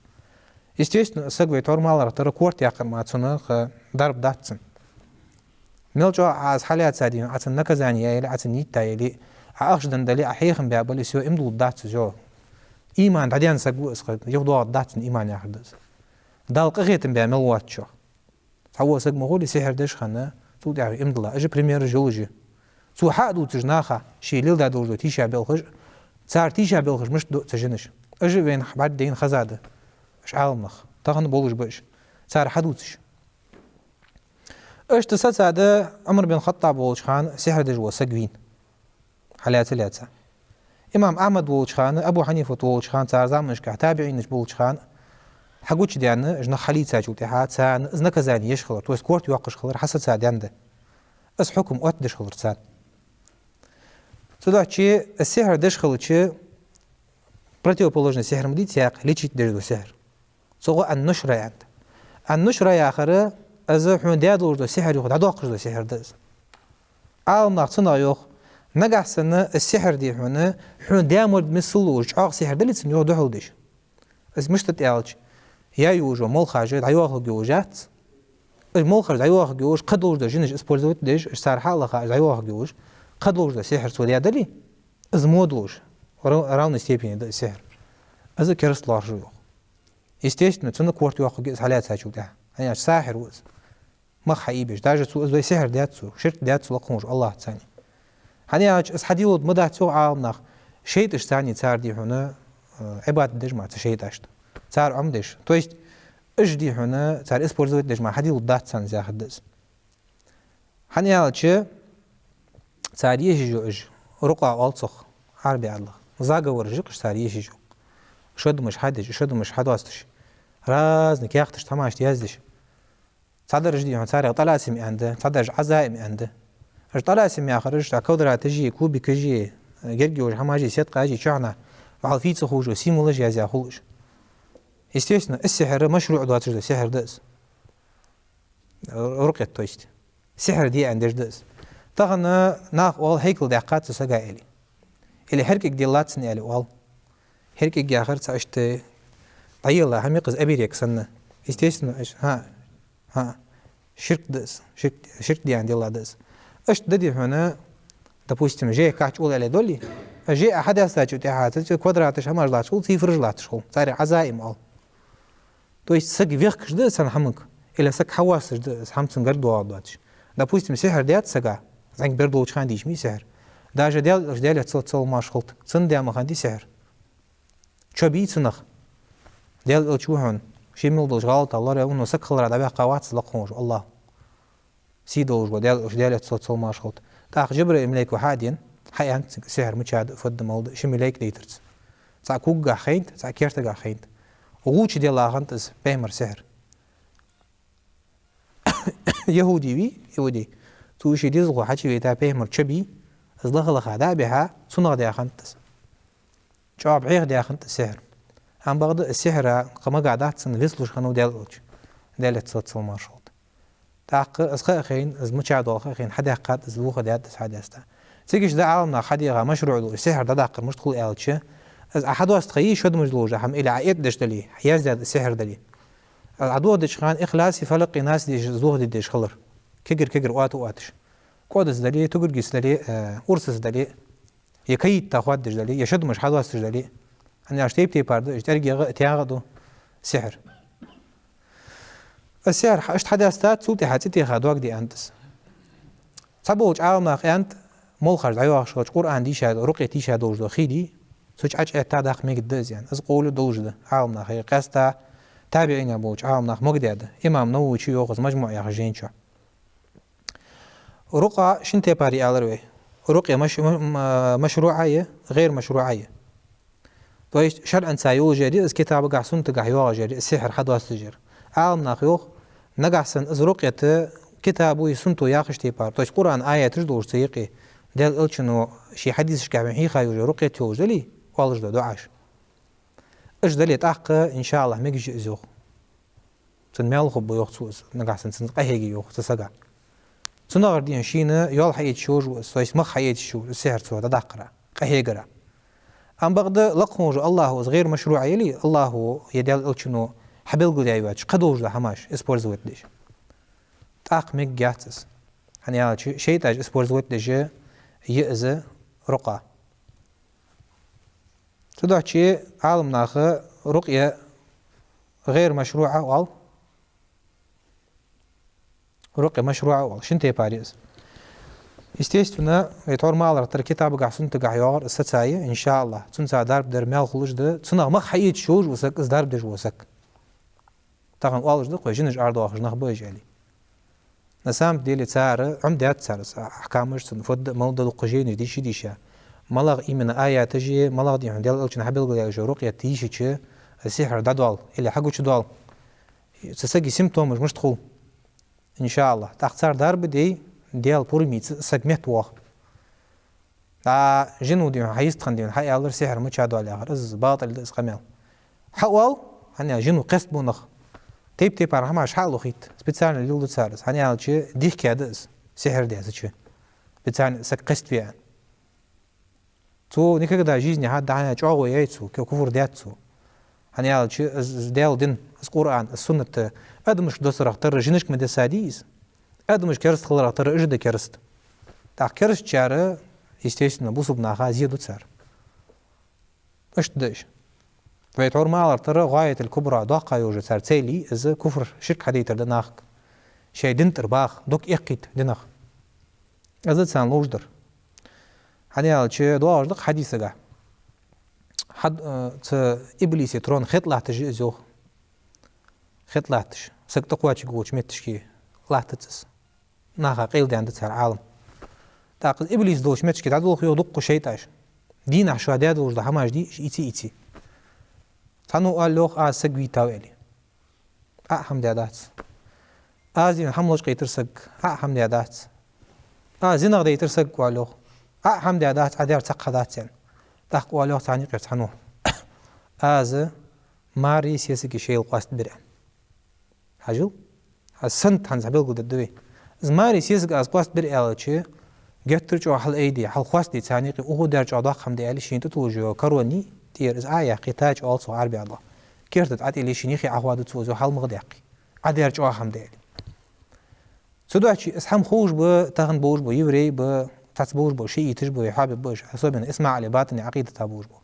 Естественно, саг вай тхьовра ма аллара тара, корта яккхар мара цунах дарба дац цунна. Мел чӀоагӀа Ӏа из хьалаьца дий хьона, Ӏа цунна наказани яь яле, Ӏа цунна нийтта яь яле, Ӏа ахча денна дале, Ӏа хьехам баь бале, всё, иман дулларгдац из, йоах. Иман дӀадаьнна саг ва из, юха доагӀаргдац цун иман яхар да из. Далла къахетам баь мел воацачох. Цхьавола саг ма хулий сихьр деш хинна, цул тӀехьагӀа иман дилла. Уж примераш йолаш я. Цо хьа а дувцаш наха, ше леладаь долаш дола тийша белхаш, цар тийша белхаш мишта ду цу жинаш. Уж вайна бӀаргадайна хеза да. Уж Ӏаламнах. Тахан болаш ба уж. Цар хьадувцаш. Иштта сацад Ӏумар бин Хаттаб волча хана сихьр деш вола саг вийна. Хьалаьца-лаьца. Имам Ахьмад волча хана, Абу Хьанифат волча хана, цар заманашка табиӀинаш болча хана, хьагучадаьнна, уж нах хьалийцачул тӀехьагӀа, царна из наказани еш хилар, то есть корта йоаккхаш хилар, хьасацадаьнна да. Из хьукам оттадеш хилар царна. Цудухьа из сихьр деш хилча, противоположный сихьр ма дий цох, лечить деш дола сихьр. Цох ан-нушра аьннад. Ан-нушра яхар, из хьона даь долаш дола сихьр, юха дӀадоаккхаш дола сихьр да из. Ӏаламнаха цунах йоах, нагахьа санна из сихьр дий хьона, хьона даь морд миссел луш, чӀоагӀа сихьр дале цунна, юха духьал деш. Из мишта да аьлча, яь йолаш йола молхаш дӀайоахалургйолаш яц. Из молхаш дӀайоахалургйолаш уж кхыдолаш дола жинаш использовать деш, уж цар хьалаха, уж дӀайоахалургйолаш, кхыдолаш дола сихьр цо даь дале, из мо долаш, рав-, равной степени да из сихьр. Из кераста лоархӀаш ва йоах. Естественно, цунна корта йоаккхаргья из хьалаьцачул тӀехьагӀа. ХӀана аьлча сахьир ва из. Мах хьаийбеш. Даже цо из вай сихьр даьд цо, ширк даьд цо лакха волча АллахӀаца. ХӀана аьлча из хьадилалда ма дац йоах Ӏаламнаха, шайтӀаш царна, цар дий хьона, э, Ӏибадат деш мара цу шайтӀашта. Цар Ӏомадеш. То есть, уж дий хьона, цар использовать деш мара хьадилалдац царна яхар да из. ХӀана аьлча, цар еш йола уж, рукъа оал цох, Ӏарбий аьлча. Заговораш я-кх уж цар еш йола. Шадамаш хьадеш, шадамаш хьадоасташ. Разный каьхаташ, тхьамаш яздеш. Цхьадараш дий хьона, царех тӀаласим аьнна да, цхьадараш Ӏазаим аьнна да. Уж тӀаласим яхараш, а квадраташи, кубикаши, герга йолаш хӀамаши, сеткъаши, чухьнахьа, вахьал фийца ховш йола символаш язъяь хул уж. Естественно, из сихьр машруӀ доацаш дола сихьр да из. Рукъят, то есть. Сихьр де аьнна деш да из. Тахан нах оал, хьайкал даьккхад цу сага аьле. Или хьеркиг деллад цун аьле оал. Хьеркиг яхар цхьа иштта дӀаелла хӀама я-кх из, оберег санна. Естественно, иш-, хӀа, хӀа, ширк да из, ширк, ширк де аьнна делла да из. Иштта да дий хьона, допустим, же кхаччалца аьле долий, же а хьадаьстачул тӀехьагӀа, цу квадраташ хӀамаш латташ хул, цифраш латташ хул, царех Ӏазаим оал. То есть саг вехкаш да из цхьан хӀамага, или саг хьавоасташ да из, хӀама цунна гарга доагӀаргдоацаш доацаш. Допустим, сихьр даьд сага, зӀамига бер долча хана дийша ма дий сихьр. Даже Даьла элча, Даьла салот-салам-моаршал хилда, цунна даь ма хиннадий сихьр. Чо бий цунах. Даьла элча ва хьона, ший мел долча гӀалатах лораваьв, но саг хилара дӀабаьккха вац из лакха волча АллахӀа. Сий долаш вола Даьла элча, Даьла салот-салам-моаршал хилда. ТӀаккха Жабраил малайко хьадаьннад, хьааьннад цунга сихьр мича да, фу да, мала да, ши малайк дайтар цунна. Цхьа когагахьа хайнад, цхьа кертагахьа хайнад. ГӀувча делла хиннад из пайхамара сихьр. ЯхӀуди вий, иудей. Цо ший дезалхо хьачувайта пайхамар чо бий, из лаха-лаха дӀа а бихьа, цунах даь хиннад из. ЧӀоагӀа бӀеха даь хиннад из сихьр. Ам бакъда из сихьр кхы магадац цунна, вицлуш хиннав Даьла элча, Даьла салот-салам-моаршал хилда. ТӀаккха из ха а хайна, из мича дола ха а хайна, хьадаьккхад из, вухадаьд из хьадаьста. Цига иштта да Ӏаламнаха хьадийха машруӀ долаш сихьр дӀадаккхар мишта хул аьлча, из Ӏа хьадоаста ха йий, шадамаш долаш хӀама, или Ӏа эттӀа деш дале, яздаьд из сихьр дале. Ӏа дохадеча хана Ихласи, Фалакъи, Наси деш из дохаде дезаш хилар. Кагар-кагар оата оаташ. КӀодаца дале, тугаргаца дале, э, урсаца дале, е каитта хоададеш дале, е шадамаш хьадоасташ дале. ХӀана аьлча тайп-тайпара да, уж тӀергех а, таьга а да сихьр. Из сихьр хьа-, иштта хьадаьстад, цул тӀехьагӀа цӀи теха доагде аьннад из. Цхьаболча Ӏаламнаха аьннад, молхаш дӀайоахаш хилча, Къуръан дийша, рукъя тийша долаш дола хий дий, цу чу Ӏочуэтта даккха мегаргда из аьнна. Из къовл долаш да Ӏаламнаха, къаьстта табиӀинех болча Ӏаламнаха могадаьд. Имам Нававе йоах из МажмуӀ яхача жайна чу. Рукъя шин тайпара я аьлар вай. Рукъя маш-, м-, м-, машруӀа я, гӀайр машруӀа я. То есть шарӀаца йолаш яр я из, китабагахьа, суннатагахьа йоагӀаш яр я, из сихьр хьадоасташ яр. Ӏаламнаха йоах, нагахьа санна из рукъят китабо е суннато яхача тайпара, то есть Къуръана аяташ долаш цу юкъе, Даьла элчано ший хьадисашка вайна хьийха йолаш я рукъят йолаш дале, оалаш дола дуӀаш. Уж дале тӀаккха, иншааллахӀ, мегаш я из йоах. Цунна маьл хургба йоах цо из, нагахьа санна цунна къахьеге йоах цу сага. Цунагара дийна шийна йоал хьаэцаш йолаш ва из, то есть мах хьаэцаш йолаш ва из, сихьр цо дӀадаккхара, къахьегара. Ам бакъда лакха волча АллахӀо из гӀайр машруӀа яле, АллахӀо е Даьла элчано хьабелгалъяь йоацаш кхыдолаш дола хӀамаш использовать деш, тӀаккха мегаш яц из. ХӀана аьлча шайтӀаш использовать деш я из рукъя. Цудухьа Ӏаламнаха рукъя гӀайр машруӀа оал, рукъя машруӀа оал, шин тайпара я из. Естественно, вай тхьовра ма аллара, тара китабагахьа, суннатагахьа йоагӀар из сацае, иншааллахӀ, цунца дарба дар маьл хулаш да, цунах мах хьаэцаш йолаш ва саг, из дарба деш вола саг. Тахан оалаш да-кх вай, жинаш арадоахаш нах ба уж аьле. На самом деле цар Ӏомадаьд цар, ахькамаш цун, фу да, мала да, дукха жайнаш дийша-дийша. МалагӀа именно аяташ е, малагӀа, дий хьона, Даьла Элчано хьабелгалъяь йола рукъят йийшача, сихьр дӀадоал или хьагучадоал. Цу сага симптомаш мишта хул. Иншааллахь. ТӀаккха цар дарба дой, Даьла пурам ийца саг меттавоагӀа. ДӀа жино, дий хьона, хьайистхинна, дий хьона, хьааьлар сихьр мича доал яхар, из батӀал да, из къамаьл. Хьаоал, хӀана аьлча жино кхестабу нах. Тайп-тайпара хӀамаш хьалохийт, специально леладу цар из. ХӀана аьлча дихка да из, сихьр даьча. Специально саг кхеставе аьнна. Цо никогда в жизни хьа дӀа чӀоагӀо яьй цо, ку-, куфр даьд цо. ХӀана аьлча из, из Даьла ди, из Къуръан, из суннат, адамашка доссарах тара жинашка ма дессадий из. Адамаш кераста хиларах тара уж да кераста. ТӀаккха керастачар, естественно, бусалба наха зе ду цар. Иштта да уж. Вай тхьовра ма аллара, тара гӀаятул кубра доккха йолаш цар цель, из куфр, ширк хьадайтар да нахага. Шоай дина тӀара баха, дог эккхийта динах. Из царна ловш дар. ХӀана аьлча доагӀаш да-кх хьадисагахь. Хьад-, э, цу иблиса трон хетта латташ я из, йоах. Хетта латташ. Саг тӀакхоачаргволча метташка латтац из. Наха къайладаьнна да цар Ӏалам. ТӀаккха из иблис долча метташка дӀадолх, йоах, дуккха шайтӀаш. Дийнахьа шоаш даь долаш дола хӀамаш дий уж, ийце-ийце. Цхьанне оал, йоах, аз саг вийтав аьле. Ӏа хӀама даь дац. Аз, дий хьона, хӀама лочкъийтар саг, Ӏа хӀама даь дац. Аз зинах дайтар саг, оал, йоах. Ӏа хӀама даь дац, Ӏа даьр цхьаккха дац аьнна. ТӀаккха оал, йоах, царна юкъера цхьанне: аз мареи сесаги шоайла къоастабир аьнна. Хьажал? Хьа санна хӀанз хьабелгалдергда вай. Из мареи сесаги аз къоастабир аьлча, геттара чӀоагӀа хьалъайде, хьалхоастаде царна юкъе, укхо даьр чӀоагӀа доккха хӀама да аьле, шийна тӀатуллаш йола корона, тӀера из Ӏа яьккхе, таж оал цох Ӏарбий дӀа. Керта тӀа ӀотӀаеле шийна юхе Ӏохоаду цо, из хьалмагӀа даьккхе. Ӏа даьр чӀоагӀа хӀама да аьле. Цудухьа из хӀама ховш ба, тахан болаш ба еврей, ба, цхьацца болаш ба шииташ, ба ваххабий, ба уж, особенно исмаӀили батӀини Ӏакъидата болаш ба.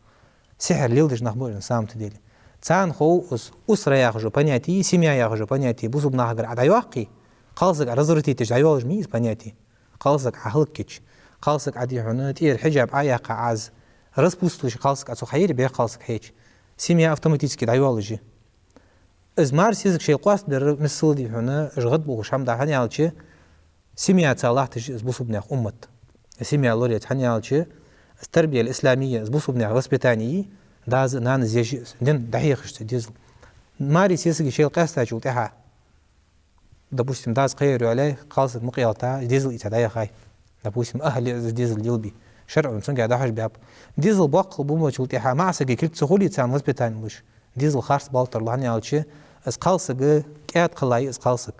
Сихьр леладеш нах ба уж, на самом-то деле. Царна хов из усра яхаш йола понятие, семья яхаш йола понятие бусалба нахагара Ӏа дӀайоаккхе, кхалсаг Ӏа развратить деш дӀайоалаш ма йий из понятие. Кхалсаг Ӏа хӀалакйича, кхалсаг Ӏа, дий хьона, тӀера хьиджаб Ӏояьккха, Ӏа из распуст луш, кхалсаг Ӏа цох хьаер, бӀеха кхалсаг хьаеча, семья автоматически дӀайоалаш я. Из мареи сесаги шоайла къоастабир, миссел, дий хьона, уж гӀадболхаш хӀама да, хӀана аьлча семьяца латташ я из бусалба наьха уммат. Семья лораеш, хӀана аьлча из тарбия аль-исламия, из бусалба наьха воспитание, дас а, нанас а еш я из, дин дӀахьехаш цу дезала. Мареи сесаги шоайла къаьстачул тӀехьагӀа, допустим, дас кхыяр йоалаяьй, кхалсаг мукъаялийта, дезал ийца дӀаяхай. Допустим, ахӀле из дезал лелабе. ШарӀо цунга дӀахьожабаьб. Дезал боккхал бумачул тӀехьагӀа маӀа сага кулг ца хуле царна воспитание луш, дезал харц бала тарлу, хӀана аьлча из кхалсаг кӀаьда хилале из кхалсаг.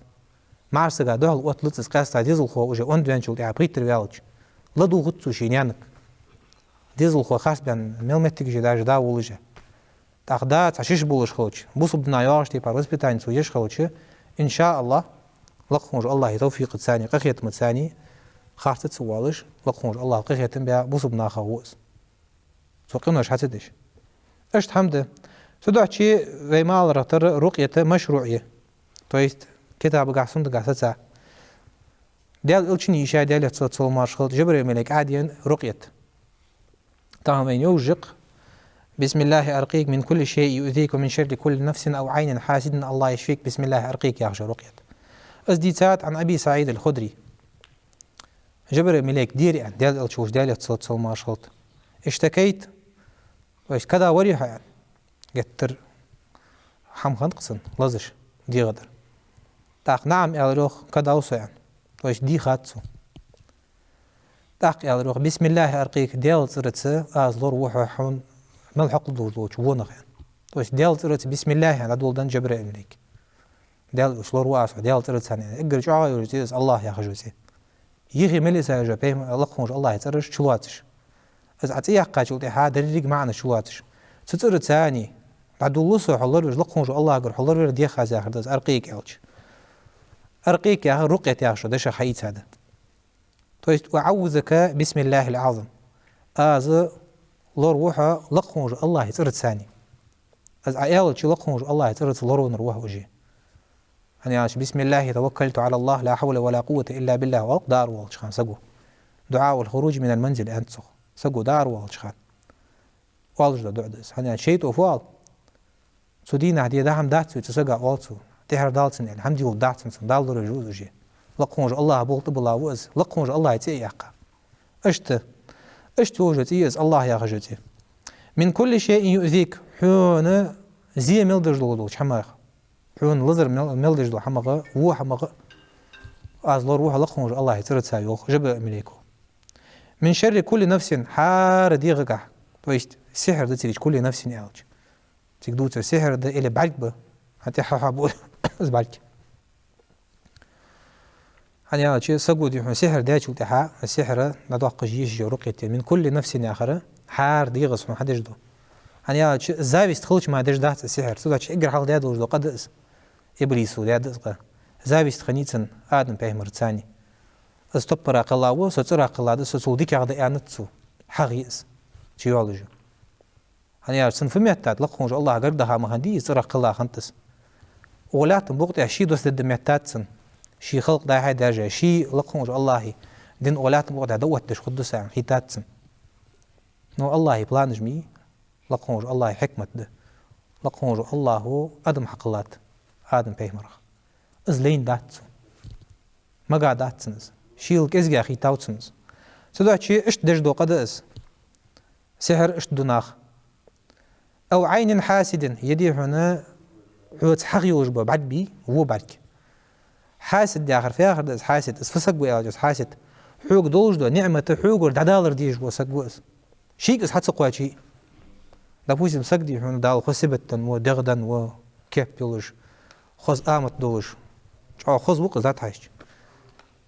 МаӀа сага духьал отталуц из, къаьстта дезалхо уже онда ваьнначул тӀехьагӀа пхийттара ваьлча. ЛадувгӀац цо ший наьнага. Дезалхо харцбаьнна мел моттигаш я, даже да волаш а. ТӀаккха да цхьа шиш болаш хилча, бусалба дина йоагӀаш тайпара воспитание цо еш хилча, иншааллахь, лакха волча АллахӀа товфикъаца, къахетамца, харц ца воалаш, лакха волча АллахӀа къахетам баь бусалба нахах ва из, цо къинош хьа ца деш. Иштта хӀама да. Цудухьа вай ма аллара, тара рукъят машруӀ я. То есть китабагахь, суннатагахь саца. Даьла Элчано йийшай, Даьлера салот-салам-моаршал хилда, Жабраил малейка Ӏодена рукъят. Тахан вайна йовш я-кх: بسم الله أرقيك من كل شيء يؤذيك ومن شر كل نفس أو عين حاسد الله يشفيك، بسم الله أرقيك яхаш йола рукъят. Из дийцад عن أبي سعيد الخدري. Жабраил малейка дера аьнна, Даьла Элча волча, Даьлера салот-салам-моаршал хилда. اشتكيت, то есть кадар варий хьо аьнна. Геттара хӀама хиннад-кх цунна лазаш, дегӀа тӀара. ТӀаккха نعم аьлар, йоах, кадар ва со аьнна. То есть дийхад цо. ТӀаккха аьлар, йоах: بسم الله أرقيك, Даьла цӀерца аз лораву хьо, хьона мел хьокхал долаш долча вонах аьнна. То есть Даьла цӀерца بسم الله аьнна дӀадоладеннад Жабраил малейка. Даьла Элча, лораву аз хьо Даьла цӀерца аьнна. Эггара чӀоагӀа йолаш цӀи я из, АллахӀ яхаш йола цӀи. Йихе мел йисай уж пайхам-, лакха волча АллахӀа цӀераш чулоацаш. Из Ӏа цӀи яьккхачул тӀехьагӀа деррига маӀанаш чулоацаш. Цу цӀерца дӀадоладу со хьо лоравеш, лакха волча АллахӀагара хьо лоравер дех аз, яхар да из, أرقيك аьлча. أرقيك яхар рукъят яхача дешах хьаийцад. То есть أعوذك بسم الله العظيم. Аз лораву хьо лакха волча АллахӀа цӀерца. Из Ӏа аьлча, лакха волча АллахӀа цӀерца лоравеннар ва хьо уже. ХӀана аьлча بسم الله توكلت على الله لا حول ولا قوة إلا بالله оал-кх дӀаара воалача хана саго. دعاء الخروج من المنزل аьннад цох. Саго дӀаара воалача хана оалаш дола дуӀа да из. ХӀана аьлча шайтӀо фу оал? Цу дийнахьа де даа хӀама дац вай цу сага, оал цо. тӀехьара Дала цунна аьнна, хӀама дилла дац цунна, Дала лоравеш ва из уже. Лакха волча АллахӀа болх тӀабилла ва из, лакха волча АллахӀа цӀи а яьккха. Иштта, иштта йолаш йола цӀи я из, АллахӀ яхаш йола цӀи. «من كل شيء يؤذيك», хьона зе мел деш дола долча хӀамах. Хьона лазар мел, мел деш дола хӀамах, во хӀамах. Аз лораву хьо лакха волча АллахӀа цӀерца, йоах Жабраил малейко. «من شر كل نفس», хӀара дегӀагахьа. То есть, сихьр да цига «كل نفس» аьлча. Цига дувцар сихьр да или бӀарг ба. ХӀанз тӀехьа хьа бу из бӀарг. ХӀана аьлча, саго, дий хьона, сихьр даьчул тӀехьагӀа, сихьр дӀадоаккхаш йиш йола рукъя я. «من كل نفس» яхар, хӀара дегӀаца хьона хьадеш да. ХӀана аьлча, зависть хилча мара деш дац из сихьр. Цудухьа эггара хьалха даь долаш дола къа да из. Иблисо даь да из къа. Зависть хиннай цун Адам пайхамарца. Из топпара кхелла ва, со цӀера кхелла да, со цул дикагӀа да аьннад цо. ХьагӀ я из. Чу йоаллаш я. ХӀана аьлча, цун фу меттад, лакха волча АллахӀа гарга даха ма хиннадий, из цӀера кхелла хиннад из. Укх лаьттан букъа тӀа ше доссадергда меттад цун. Ший халкъ дӀа-хьа даьржа, ше лакха волча АллахӀа дин укх лаьттан букъа тӀа даӀват деш хургда царна, хетад цунна. Но АллахӀа планаш ма йий, лакха волча АллахӀа хьикмат да. Лакха волча АллахӀа Адам хьакхеллад, Адам пайхамарах. Из лайна дац цунна. Мага дац цунна из. Шийла кӀезига хетав цунна из. Цудухьа иштта деш дола къа да из. Сихьр иштта ду наха. «أو عين حاسد», е, дий хьона, хьоца хьагӀ йолаш бола бӀарг бий, во бӀарг. Хьасид яхар фу яхар да из, хьасид? Из фу саг ва аьлча, из хьасид хьога долаш дола ниӀмат хьогара дӀадалар дезаш вола саг ва из. Шийга из хьа ца кхоаче. Допустим, саг, дий хьона, Дала хоза сибат денна ва, дегӀ денна ва, кеп йолаш, хоза амат долаш, чӀоагӀа хоза ва-кх из, дӀахьежача.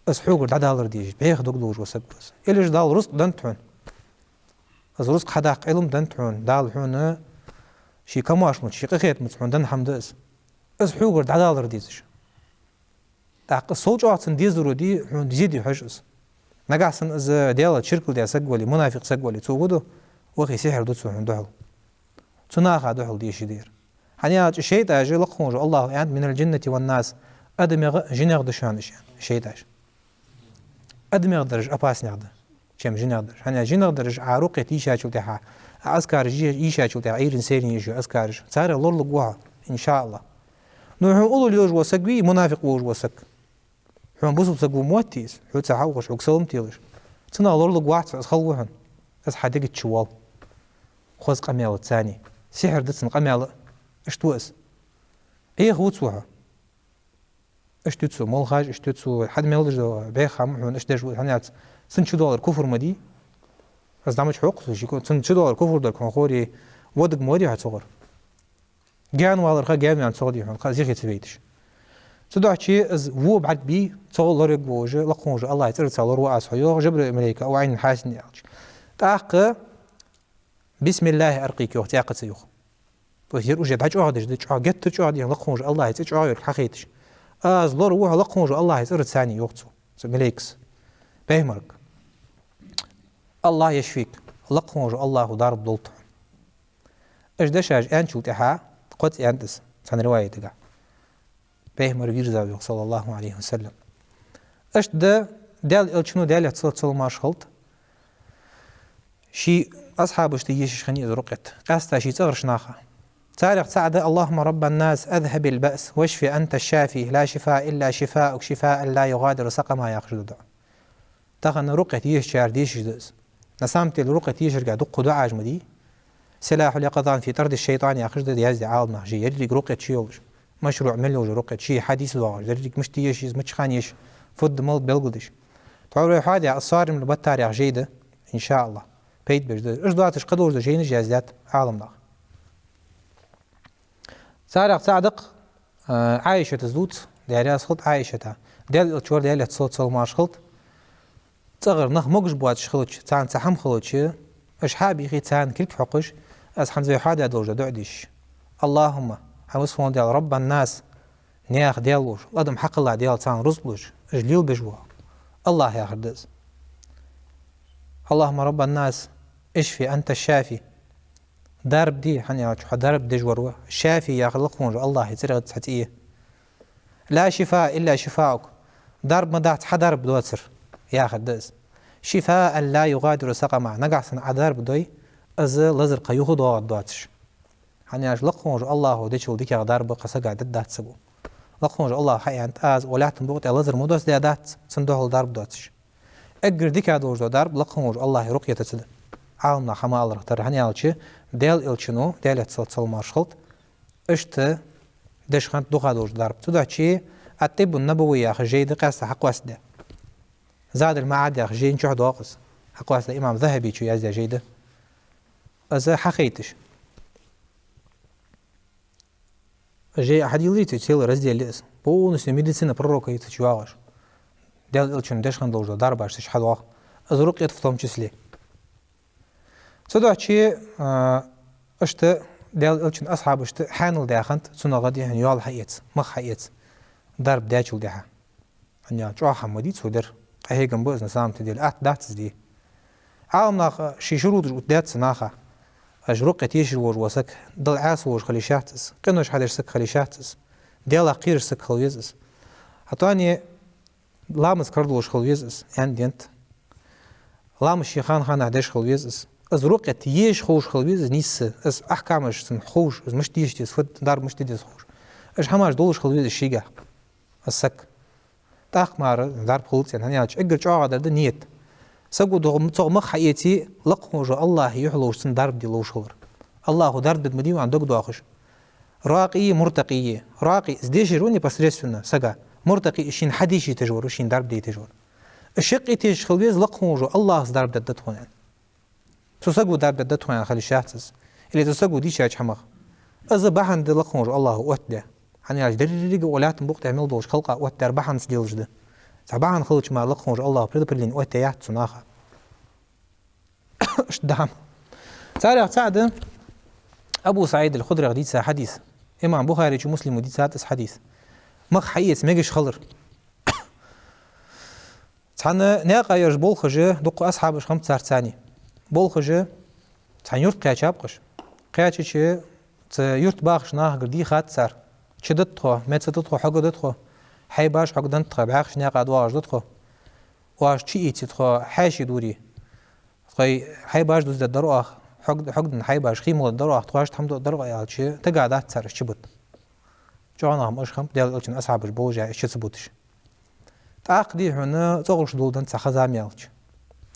Из хьогара дӀадалар дезаш, бӀеха дог долаш вола саг ва из. Или же Дала рузкъ деннад хьона. Из рузкъ хьадаккха Ӏилма деннад хьона, Дала хьона ший камаьршалца, ший къахетамца хьона денна хӀама да из. Из хьогара дӀадалар дезаш. ТӀаккха из сов чӀоагӀа цунна дезаро, дий хьона, зе де хьож из. Нагахьа санна из Даьлаца ширк даь саг вале, мунафикъ саг вале, цо фу ду? Вахе, сихьр ду цо хьона духьал. Цу наха духьал де ший дера. ХӀана аьлча шайтӀаш, лакха волча АллахӀа аьннад: «من الجنة والناس», адамех а, жинех а да шоана уж, аьннад, шайтӀаш. Адамех дараш опаснее да, чем жинех дараш. ХӀана аьлча жинех дараш Ӏа рукъя йийшачул тӀехьагӀа, Ӏа азкараш йийшачул тӀехьагӀа, Ӏуйрийна, сайрийна йиш я азкараш. Царех лоралургва хьо, иншааллахӀ. Но хьона уллув йолаш вола саг вий, мунафикъ волаш вола саг, хьона бусалба саг ва моттий из, хьоца хьаухаш, хьога салам телаш, цунах лоралургвац хьо, из хала ва хьона. Из хьа дега чу воал. Хоза къамаьл цунна, сихьр да цун къамаьл а. Иштта ва из. Ӏеха ва цо хьо. Иштта ва цо, молхаш, иштта ва цо, хьа мел деш дола бӀеха хӀама хьона иштта деш ва, хӀана аьлча цун чу доаллар куфр ма дий. Из дӀа ма ца хьокху ший, цун чу доаллар куфр дар хьона ховре, водаш ма вий хьо цунгара. Гаьна валар ха гаьна ваьнна цох, дий хьона, кхы зехьа ца вайташ. Цудухьа из во бӀарг бий, цох лоравергва уж, лакха волча АллахӀа цӀерца лораву аз хьо, йоах Жабраил малейко, «أو عين حاسد» аьлча. ТӀаккха «بسم الله أرقيك» йоах, цӀи кхы ца юха. То есть ер уже дӀачӀоагӀдеш да, чӀоагӀа геттара чӀоагӀа, дий хьона, лакха волча АллахӀа цӀи чӀоагӀа йолга хьахайташ. Аз лораву хьо лакха волча АллахӀа цӀерца, йоах цо, цу малейкас, пайхамарга. «الله يشفيك», лакха волча АллахӀа дарба долда хьона. Уж дешаш аьнначул тӀехьагӀа кхозза аьннад из цхьан риваятагахьа. Пайхамар вийрзав, йоах, صلى الله عليه وسلم. Иштта Даьла Элчано, Даьлера салот-салам-моаршал хилда, ший асхьабашта ешаш хиннай из рукъя, къаьстта ший цӀагӀарча наха. Царех цаӀ да: «اللهم رب الناس أذهب البأس واشف أنت الشافي لا شفاء إلا شفاؤك شفاء لا يغادر سقما» яхаш дола дуӀа. Тахан рукъя ешачар дешаш да из. На самом деле, рукъя ешарга дукха дуӀаш ма дий. «سلاح اليقظان في طرد الشيطان» яхаш да яздаь Ӏаламнаха жай, еррига рукъя чу йолаш. МашруӀ мел йолаш рукъя, ший хьадис доагӀаш, еррига мишта еш из, мича хана еш, фуд, малад белгалдеш. Тхьовра вай хьоадаь «الصارم البتار» яха жай да, иншааллахӀ, пайда беш да. Уж доацаш кхыдолаш да жайнаш яздаьд Ӏаламнаха. Царех цаӀ да-кх, а, Ӏайшатас дувц, Даьла раьза хилда Ӏайшата. Даьла Элчавар, Даьлера салот-салам-моаршал хилда, цӀагӀара нах могаш боацаш хилча, царна цхьа хӀама хилча, уж хьа а бийхе, царна кулг хьокхаш, из хӀанз вай хьоадаь долаш дола дуӀа деш: «اللهم», хьа висволча Даьла, «رب الناس», наьха Даьла волаш, адам хьакхелла Даьла, царна рузкъ луш, уж лелабеш вола АллахӀ яхар да из. «اللهم رب الناس اشف أنت الشافي». Дарба де, хӀана аьлча хьо дарба деш вар ва. Шафи яхар лакха волча АллахӀа цӀерах цхьа цӀи я. «لا شفاء إلا شفاؤك». Дарба ма дац хьа дарба доацар, яхар да из. «شفاء لا يغادر سقما». Нагахьа санна Ӏа дарба дой, из лазар кхы юха доагӀаргдоацаш. ХӀана аьлча лакха волча АллахӀа дечул дикагӀа дарба кхы сага дергдац саго. Лакха волча Аллахӏа хьааьннад, аз укх лаьттан букъа тӏа лазар ма доссадаь дац, цун духьал дарба доацаш. Эггара дика долаш дола дарба лакха волча Аллахӏа рукъета ца да. Ӏаламнаха хӏама аларах тара, хӏана аьлча, Даьла Элчано, Даьлера салам-моаршал хилда, иштта деш хиннад дукха долаш дола дарба. Цудухьа ат-ТӀиббун-набави яха жей да къаьстта хьакъоастадаь. Задуль-МаӀад яха жейна чу доагӏа из. Хьакъоастадаь имам ЗахӀабичо яздаь жей да. Из хьахайташ. Жей хьадийллийта, цхьа раздел я из. Полностью медицина пророка йицача йоагӏаш. Даьла Элчано деш хинна долаш дола дарбаш цу чу хьадоагӏа. Из рукъет в том числе. Цудухьа, а, иштта Даьла Элчан асхьабашта хьаьнал даь хиннад, цунах гӏа дихьа йоал хьаэца, мах хьаэца, дарба даьчул тӏехьагӏа. Хӏана аьлча чӏоагӏа хӏама ма дий цо дар. Къахьегам ба из на самом-то деле, атта дац из де. Ӏаламнаха шоай шуруташ оттадаьд цу наха. Уж рукъет ешаш волаш вола саг, Далла Ӏаьса волаш хила йиш яц из, къинош хьадеш саг хила йиш яц из, Даьлах кхераш саг хила веза из. Хьатоне ламаз кара долаш хила веза из, аьнна денад. Ламаз ший хана-хана деш хила веза из. Из рукъет ешаш ховш хила веза из нийсса. Из ахькамаш цунна ховш, из мишта деша деза, фу дарба мишта де деза ховш. Уж хӏамаш долаш хила веза из шийгахь, из саг. Тӏаккха мара дарба хул цунна, хӏана аьлча эггара чӏоагӏа дар да нийят. Саго догӏа, цох мах хьаэце, лакха волча Аллахӏа юхь ловш цунна дарба де ловш хилар. Аллахӏо дарба дергда ма дий вайна дог доахаш. Ракъи, муртакъи. Ракъи, из дешаш ва непосредственно сага. Муртакъи, из шийна хьадешийташ вар, шийна дарба дайташ вар. Из шаккхе тешаш хила веза, лакха волча Аллахӏа дарба дергда тхона аьнна. Цу саго дарба дергда тхона аьнна хила йиш яц из. Или цу саго дийшача хӏамах. Из бахьан да лакха волча Аллахӏо оттадаь. Хӏана аьлча деррига укх лаьттан букъа тӏа мел долча халкъа оттадаьр бахьанца лелаш да. Цхьа бахьан хилча мара лакха волча Аллахӏо предопределение оттаяь яц цу наха. Иштта да хӏама. Царех цаӏ да Абу СаӀид аль-Худрех дийца хьадис. Имам Бухаречо, Муслимо дийцад из хьадис. Мах хьаэца мегаш хилар. Цхьан наькъа ераш болхаш, дукха асхьабаш хиннаб царца цхьана. Болхаш, цхьан юрта кхаьчаб-кх уж. Кхаьчача, цу юрта бахача нахагара дийхад цар: «Чу да тхо, меца да тхо, хьога да тхо, хьайбаш хьога да тха, бӏаьхача наькъа доагӏаш да тхо. Оаш чу ийце тхо хьаьший дуврий. Тхоай хьайбаш дуздаь дар оаха, хьог-, хьога да хьайбаш, хий мала дар оаха, тхоашта хӏама дар оаха», аьлча, тага дац цар уж чубита. Чӏоагӏа нах ма уж хиннаб, Даьла Элчан асхьабаш болаш а, уж чу ца буташ. Тӏаккха, дий хьона, цӏогӏараш доладеннад цхьа ха-зама яьлча.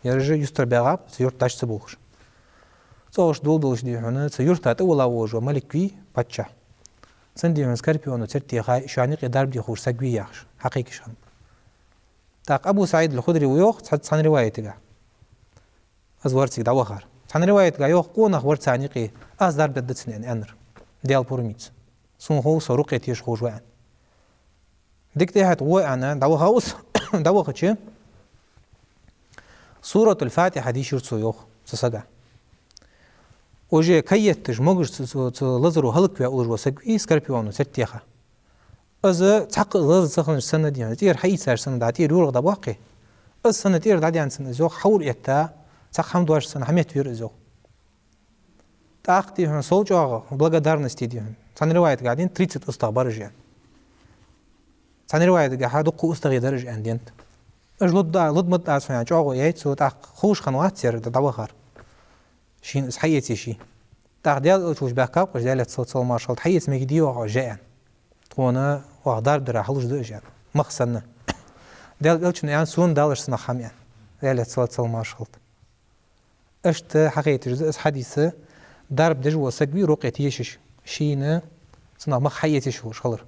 Ераш юстара баьгӏаб, цу юрта даьча ца болхаш. Цӏогӏараш доладелча, дий хьона, цу юрта тӏавала волаш вола малик вий паччахь. Цунна, дий хьона, скорпионо царт техай, шоана юкъе дарба де ховш саг вий яхаш, хьакхайкаш хиннаб. Тӏаккха Абу СаӀид аль-Худре ва йоах цхьа-, цхьан риваятагахь. Из вар цига дӏавахар. Цхьан риваятагахь йоах, къонах вар царна юкъе, аз дарба дергда цунна аьнна, аьннар. Даьла пурам ийца. Сона хов, со рукъет еш ховш ва аьнна. Дика тӏехьа тӏа гӏо аьнна, дӏавахав из, дӏавахача, Суратуль-Фатихьа дийшар цо йоах цу сага. Уже каетташ, могаш цу, цу, цу лазаро хӏалакваь уллаш вола саг вий, скорпионо царт теха. Из цхьаккха лазар ца хиннача санна, дий хьона, тӏера хьаийцача санна, дӏа тӏера юргӏа дӏабоаккхий. Из санна тӏера дӏадаьнна санна, из йоах, хьавар этта, цхьаккха хӏама доацаш санна, хьаметта вир из йоах. Тӏаккха, дий хьона, сов чӏоагӏа благодарности, дий хьона. Цхьан риваятагахь денад, тридцать устагӏа бар уж аьнна. Цхьан риваятагахь дуккха устагӏий дар уж аьнна денад. Уж лургда, лургма да аз хьона аьнна, чӏоагӏо яьй цо, тӏаккха ховш хиннавац цар дӏавахар. Шийна из хьаэций ше. Тӏаккха Даьла Элча волча баьхкаб-кх уж, Даьлера салам-моаршал хилда, хьаэца мегий, дий, оаха уж аьнна. Тхона оаха дарба дара хьалуш да уж аьнна. Мах санна. Даьла Элчано аьннад, сона далар санна хӏама аьнна. Даьлера салам-моаршал хилда. Иштта хьахайташ да из хьадис, дарба деш вола саг вий рукъет ешаш, шийна цунах мах хьаэца йиш йолаш хилар.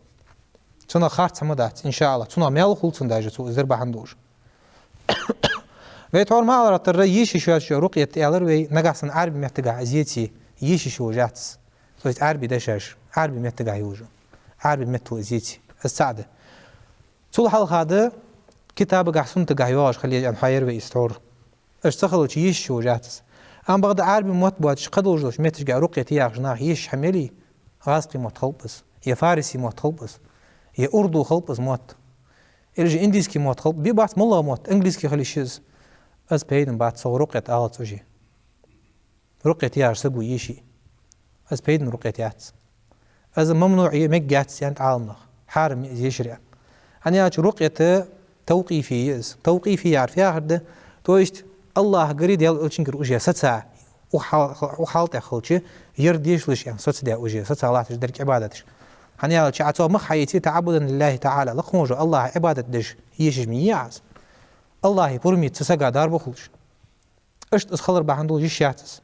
Цунах харц хӏама дац, иншааллахӏ. Цунах маьл хул цунна даже, цо из дар бахьан долаш. Вай тхьовра ма аллара тара, ешаш йоацаш йола рукъет аьлар вай, нагахь санна Ӏарбий меттагахь из еце, ешаш йолаш яц из. То есть Ӏарбий дешаш, Ӏарбий меттагахь йолаш. Ӏарбий меттала из еце. Из цаӏ да. Цул хьалха да китабагахь, суннатагахь йоагӏаш хила еза аьнна хьоаяьр вай из тхьовра. Уж ца хилча, ешаш йолаш яц из. Амма бакъда Ӏарбий мотт боацаш, кхыдолча метташка рукъет е яхаш наха ешаш хӏама яле, гӏазкхий мотт хилба из, е фариси мотт хилба из, е урду хилба из мотт, или же индийский мотт хилба, бе бац малагӏа мотт, английский хила йиш я из. Из пайдана бац, цох рукъет алац уже. Рукъет яхаш саго еший. Из пайдана рукъет яц. Из мамнуӏ я, мегаш яц аьннад Ӏаламнаха. Хьарам я из ешар аьнна. Хӏана аьлча рукъет тавкъифи я из. Тавкъифи яхар фу яхар да? То есть Аллахӏагара, Даьла Элчангара уже саца, укх хьал-, укх хьал тӏа хилча, ер дешалаш аьнна, сацадаь уже, саца латташ дерг Ӏибадаташ. ХӀана аьлча, Ӏа цох мах хьаийце, تعبدا لله تعالى, лакха волча Аллахӏа Ӏибадат деш, ешаш ма йий Ӏа из. Аллахӏа пурам ийца цу сага дарба хулаш. Иштта из хилар бахьан долаш йиш яц из.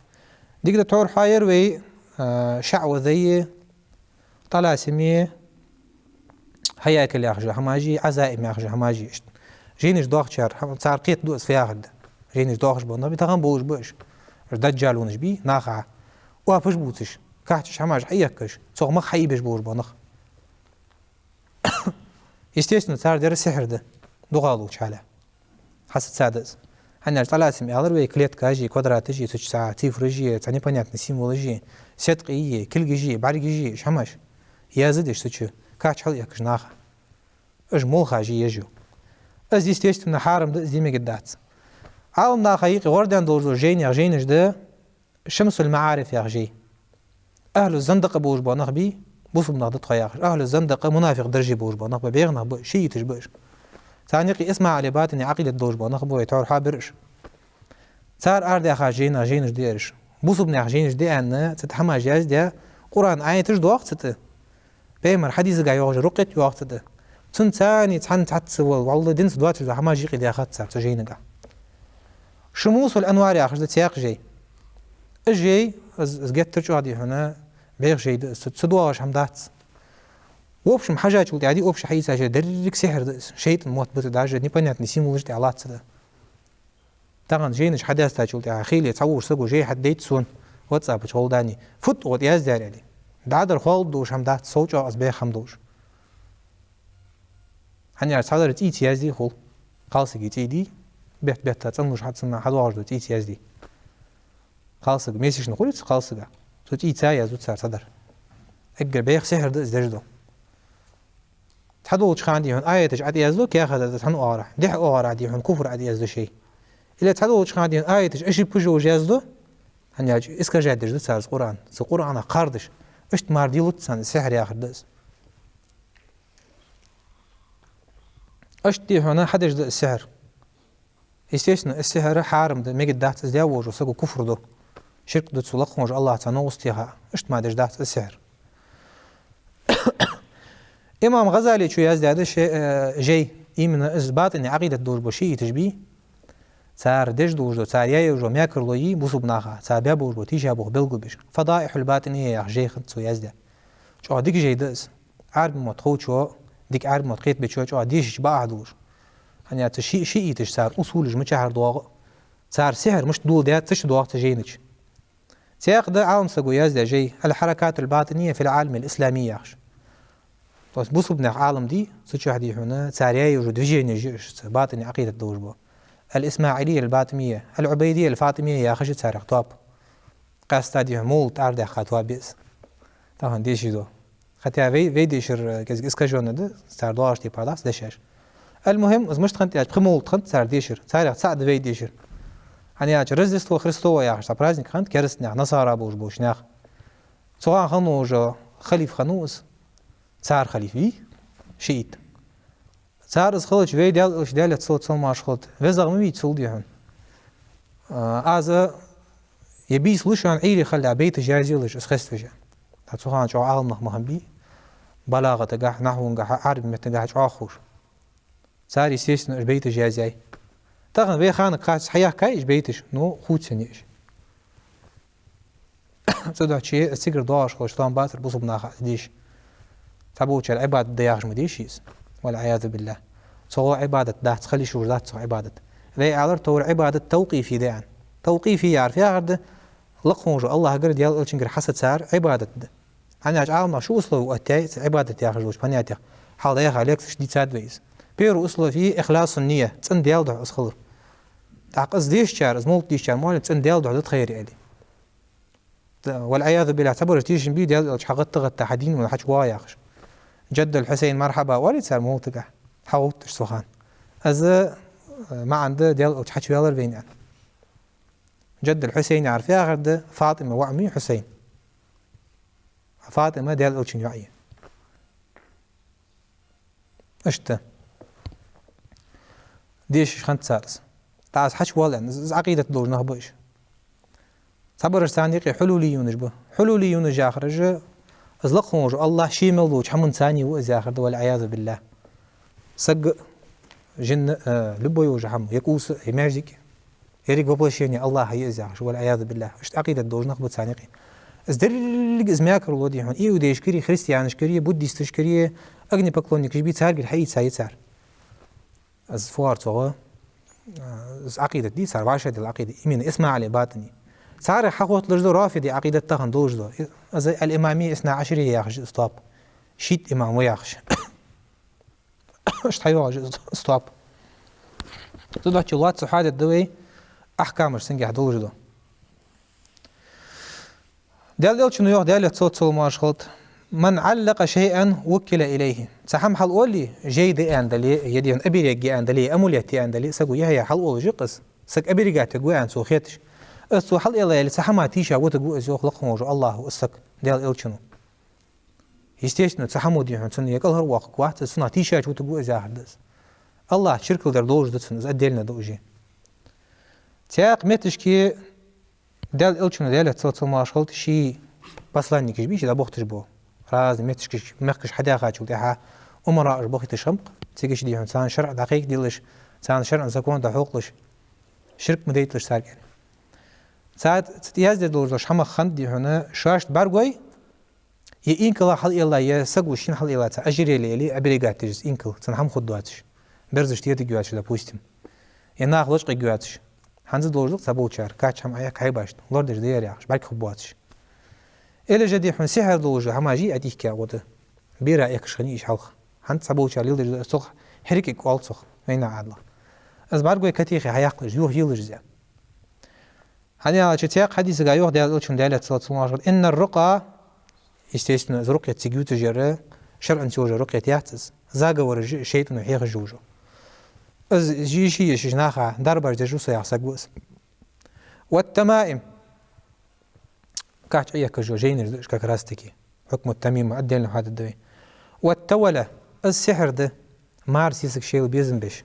Дика да, тхьовра хьоаяр вай, а, шаӀвазий, тӀаласимий, хьаякил яхаш хӀамаши, Ӏазаим яхаш хӀамаши иштта. Жайнаш доахачар, хӀа-, цар кхетаду аз фу яхар да. Жайнаш доахаш бола нах бий, тахан болаш ба уж. Уж даджалонаш бий, наха оапаш бувцаш, кхаччаш хӀамаш хьаэккхаш, цох мах хьаийбеш болаш бола нах. Естественно, цар дер сихьр да, дукхагӀа долча хьале. Хьасаца да из. ХӀана аьлча тӀаласим аьлар вай, клеткаши, квадраташи, цу чу цхьа цифраши, цхьа непонятный символаши, седкъийи, кулгаши, бӀаргаши, уж хӀамаш язде деш цу чу, кхачча хьалъэккхаш наха. Уж молхаши еш я. Из, естественно, хьарам да, из де мегаш дац. Ӏаламнаха юкъе гӀордаьнна долаш дола жайнех жайнаш да, Шамсуль-МаӀариф яха жай. Ахьлу зандакъа болаш бола нах бий, бусалба нах да тхо яхаш. Ахьлу зандакъа, мунафикъ дарже болаш бола нах ба, бегӀа нах ба, шииташ ба уж. Царна юкъе исмаӀилий батӀини Ӏакъидат долаш бола нах ба вай тхьовра хьоабир уж. Цар арадаьха жайнаш жайнаш да ераш. Бусалба наьха жайнаш да аьнна, цу тӀа хӀамаш яздаь, Къуръан аяташ доагӀа цу тӀа. Пайхамара хьадисагахь йоагӀаш рукъет йоагӀа цу тӀа. Цунца цхьана цхьацца вола, валлахӀи, динца доацаш дола хӀамаш юкъе даьхад цар цу жайнагахь. Шумусуль-Анвар яхаш да цхьаькха жай. Из жай, из, из геттара чӀоагӀа, дий хьона, бӀеха жай да из, цу, цу доагӀаш хӀама дац. В общем, хьажачул тӀехьагӀа, общий хьаийцача, деррига сихьр да из. ШайтӀан мотт ба цу тӀа, даже непонятный символаш тӀа лаьца да. Тахан жайнаш хьадаьстачул тӀехьагӀа, хийла цхьаволча саго жай хьадайта сона, WhatsApp чу гӀолла дани, фуд оаха тӀа яздаьр аьле. ДӀадар хьол долаш хӀама дац, сов чӀоагӀа из бӀеха хӀама долаш. ХӀана аьлча цхьадар цӀийца язде хул. Кхалсага цӀий дий, бетта-бетта цӀенлуш хьа-, цунна хьадоагӀаш дола цӀийца язде. Кхалсаг, месячный хургьяц кхалсага, цу цӀийца язду цар цхьадар. Эггара бӀеха сихьр да из деш дола. Цхьадолча хана, дий хьона, аяташ ӀотӀаязду каьхата тӀа цхьан оагӀорахьа, дехьа оагӀорахьа, дий хьона, куфр ӀотӀаязду шоай. Или цхьадолча хана, дий хьона, аяташ ошибкаш йолаш язду, хӀана аьлча искажать деш да цар из Къуръан. Цу Къуръанах кхардаш, иштта мара делац царна, сихьр яхар да из. Иштта, дий хьона, хьадеш да из сихьр. Естественно, из сихьр хьарам да, мегаш дац, из даь волча саго куфр ду. Ширк ду цо, лакха волча Аллахӏаца новкъост теха, иштта мара деш дац из сихьр. Имам ГӀазалечо яздаьд ше-, э, жай, именно из батӀини Ӏакъидат долаш бола шииташ бий, цар деш долаш дола, цар яь йолаш йола мекарло йий бусалба наха, цар баь болаш бола тийшаболх белгалбеш. «Фадаихьуль-БатӀинийя» яха жай хиннад цо яздаь. ЧӀоагӀа дика жай да из. Ӏарбий мотт ховчо, дика Ӏарбий мотт кхетабечо чӀоагӀа дешача бакъахьа долаш. ХӀана аьлча ши-, шииташ, цар усулаш мичахьара доагӀа, цар сихьр мишта доладаьд, цу чу доагӀа цу жайна чу. Цхьаькха да Ӏалам саго яздаь жай «Аль-хьаракатуль-батӀинийя филь-Ӏаламиль-исламий» яхаш. То есть бусалба наьха Ӏалам дий, цу чу, дий хьона, цар яь йолаш йола движенеш я уж, цу батӀини Ӏакъидат долаш бола. «Аль-ИсмаӀилийя аль-БатӀимийя», «Аль-Ӏубайдийя аль-ФатӀимийя» яхаш я царех тоаба. Къаьстта, дий хьона, мовлат арадаьха тоаба я из. Тахан дешаш дола. Хотя вай, вай дешар, э, кӀезига искажённый да, цар доагӀаш тайпара дац дешаш. Аль-мухӀим, из мишта хиннад аьлча, пхи мовлат хиннад цар дешар, царех цаӀ да вай дешар. ХӀана аьлча Рождество Христово яхаш цхьа праздник хиннад кераста наьха, насара болаш болча наьха. Цу хана хинна уже халиф хиннав из, цар халиф вий, шиит. Цар из хилча, вай Даьла Элча, Даьлера салот-салам хилда, везагӀа ма вий цул, дий хьона. А, аз е бийса лу шоана Ӏуйре хилале бейташ язъелаш, из хеставеш. ТӀаккха цу хана чӀоагӀа Ӏалам нах ма хиннабий, балагӀатагахьа, нахьвунгахьа, Ӏарбий меттагахьа чӀоагӀа ховш. Цар, естественно, уж бейташ язъяьй. Тахан вай ханага хац, хьаяьккхай уж бейташ, но хувцаяьй уж. Цудухьа из цигара доагӀаш хилча, тхона бацар бусалба наха из деша. Цхьаболчар Ӏибадат да яхаш ма деший из. والعياذ بالله. Цох Ӏибадат дац, хила йиш йолаш дац цох Ӏибадат. Вай аьлар тхьовра Ӏибадат тавкъифи да аьнна. Тавкъифи яхар фу яхар да, лакха волча Аллахӏагара, Даьла Элчангара хьасацар Ӏибадат да. ХӀана аьлча Ӏалам наха ши условие оттаяьй цу Ӏибадат яхаш долча понятех. Хьалха яьха лекцеш дийцад вай из. Первое условие — ихласун ния, цӀена Даьла духьа из хилар. ТӀаккха из дешачар, из мовлат дешачар ма оалий, цӀена Даьла духьа да тха ер аьле. Т-, والعياذ بالله, цхьабараш тешам бий, Даьла Элча хьагӀаттагӀатта, хьа дийна венна хьачувоагӀа яхаш. Джаддуль-Хьусайн, мархьаба, оалий цар мовлатагахьа, хьагӀовтташ цу хана. Из, э, маӀан да, Даьла Элча хьачуваьлар вайна аьнна. Джаддуль-Хьусайн яхар фу яхар да, ФатӀима воӀ ма вий Хьусайн. ФатӀима Даьла Элчан йоӀ я. Иштта. Дешаш хиннад цар из. ТӀаккха из хьачувоал аьнна, из, из Ӏакъидат долаш нах ба уж. Цхьабараш царна юкъе хьулулиюнаш ба. Хьулулиюнаш яхараш, Из лакха волча АллахӀ ший мел долча хӀаманца цхьана ва из яхар да, валь-Ӏиязу биллахӀ. Саг, жин, э, любой уже хӀама, е кӀувс, е маьждиг, еррига воплощение АллахӀа я из яхаш, валь-Ӏиязу биллахӀ. Иштта Ӏакъидат долаш нах ба царна юкъе. Из деррига из мекарло дий хьона, иудейшкареи, христианашкареи, буддисташкареи, огнепоклонникаш бий, царгара хьаийца я цар. Из фуар цогӀа, э, из Ӏакъидат дий цар, вӀашагӀделла Ӏакъида, именно исма Ӏалай батӀини. Цар хьахотталуш да рафиди Ӏакъидат тахан долаш да. Из аль-имамия исна Ӏашария яхаш из топ. Шийтта имам ва яхаш. Иштта хьайоагӀаш из топ. Цу дохча лоацца хьадет да вай, ахькамаш цунгахь долаш да. Даьла Элчано йоах, Даьлера салот-салам хилда: «من علق شيئا وكل إليه». Цхьа хӀама хьалъолле, жей да аьнна дале, е дий хьона оберег я аьнна дале, амулет я аьнна дале, саго яхье хьалъоллаш я-кх из, саг оберегать ергва аьнна цо хеташ. Из цо хьалъэллаяле, цхьа хӀама тийша вутаргва из, йоах лакха волча АллахӀа, из саг, Даьла Элчано. Естественно, цхьа хӀама дий хьона цунна е кӀалхарвоаккхаргвац из, цунах тийшача вутаргва из яхар да из. АллахӀаца ширк дар долаш да цунна, из отдельно да уже. Цхьаькха метташка Даьла Элчано, Даьлера салот-салам хилда, ший посланникаш бий, ший дӀабохийташ бола. Разный метташка, мехкаш хьадаьхачул тӀехьагӀа умараъаш бохийташ хиннаб-кх, цига ший дий хьона царна шарӀ дӀакхайкаделаш, царна шарӀан закон дӀахьокхалуш, ширк ма дайталаш царга аьнна. Цар цу тӀа язде долаш дола хӀама хиннад дий хьона, шоашта бӀаргагой, е инкала хьалъэлла, е саго шийна хьалъэлла цхьа ожерелье или оберегать деш из инкал, цунна хӀама хургдоацаш, берзаш тетаргйоацаш, допустим, е наха лочкъаргйоацаш. ХӀанз долаш да-кх цхьаболчар, кхачча хӀама Ӏоэккха хьайбашта, лорадеш да ер яхаш, бӀаргхургбоацаш. Или же дий хьона сихьр долаш дола хӀамаш йий, Ӏотехка гӀо да. Бера эккхаш хиннай уж хьалха. ХӀанз цхьаболчар леладеш да, цох хьиркиг оал цох, вайна Ӏаьдала. Из бӀаргагой, катехе хьаяккхалаш, юха йийлаш из. ХӀана аьлча, цхьаькха хьадисагахь йоах Даьла Элчано, Даьлера салот-салам хилда: «إن الرقى», естественно, из рукъят цига ювцаш яр, шарӀаца йолаш йола рукъят яц из, заговораш я, шайтӀано хьехаш йолаш йола. Из йиш йий, шоаш наха дарбаш деш ва со яха саг ва из. «والتمائم», кхачча Ӏоэккхаш йола жайнаш да уж как раз-таки. Хьукму тамима отдельно хьадергда вай. «والتولة», из сихьр да, мара сесаг шоайла безам беш.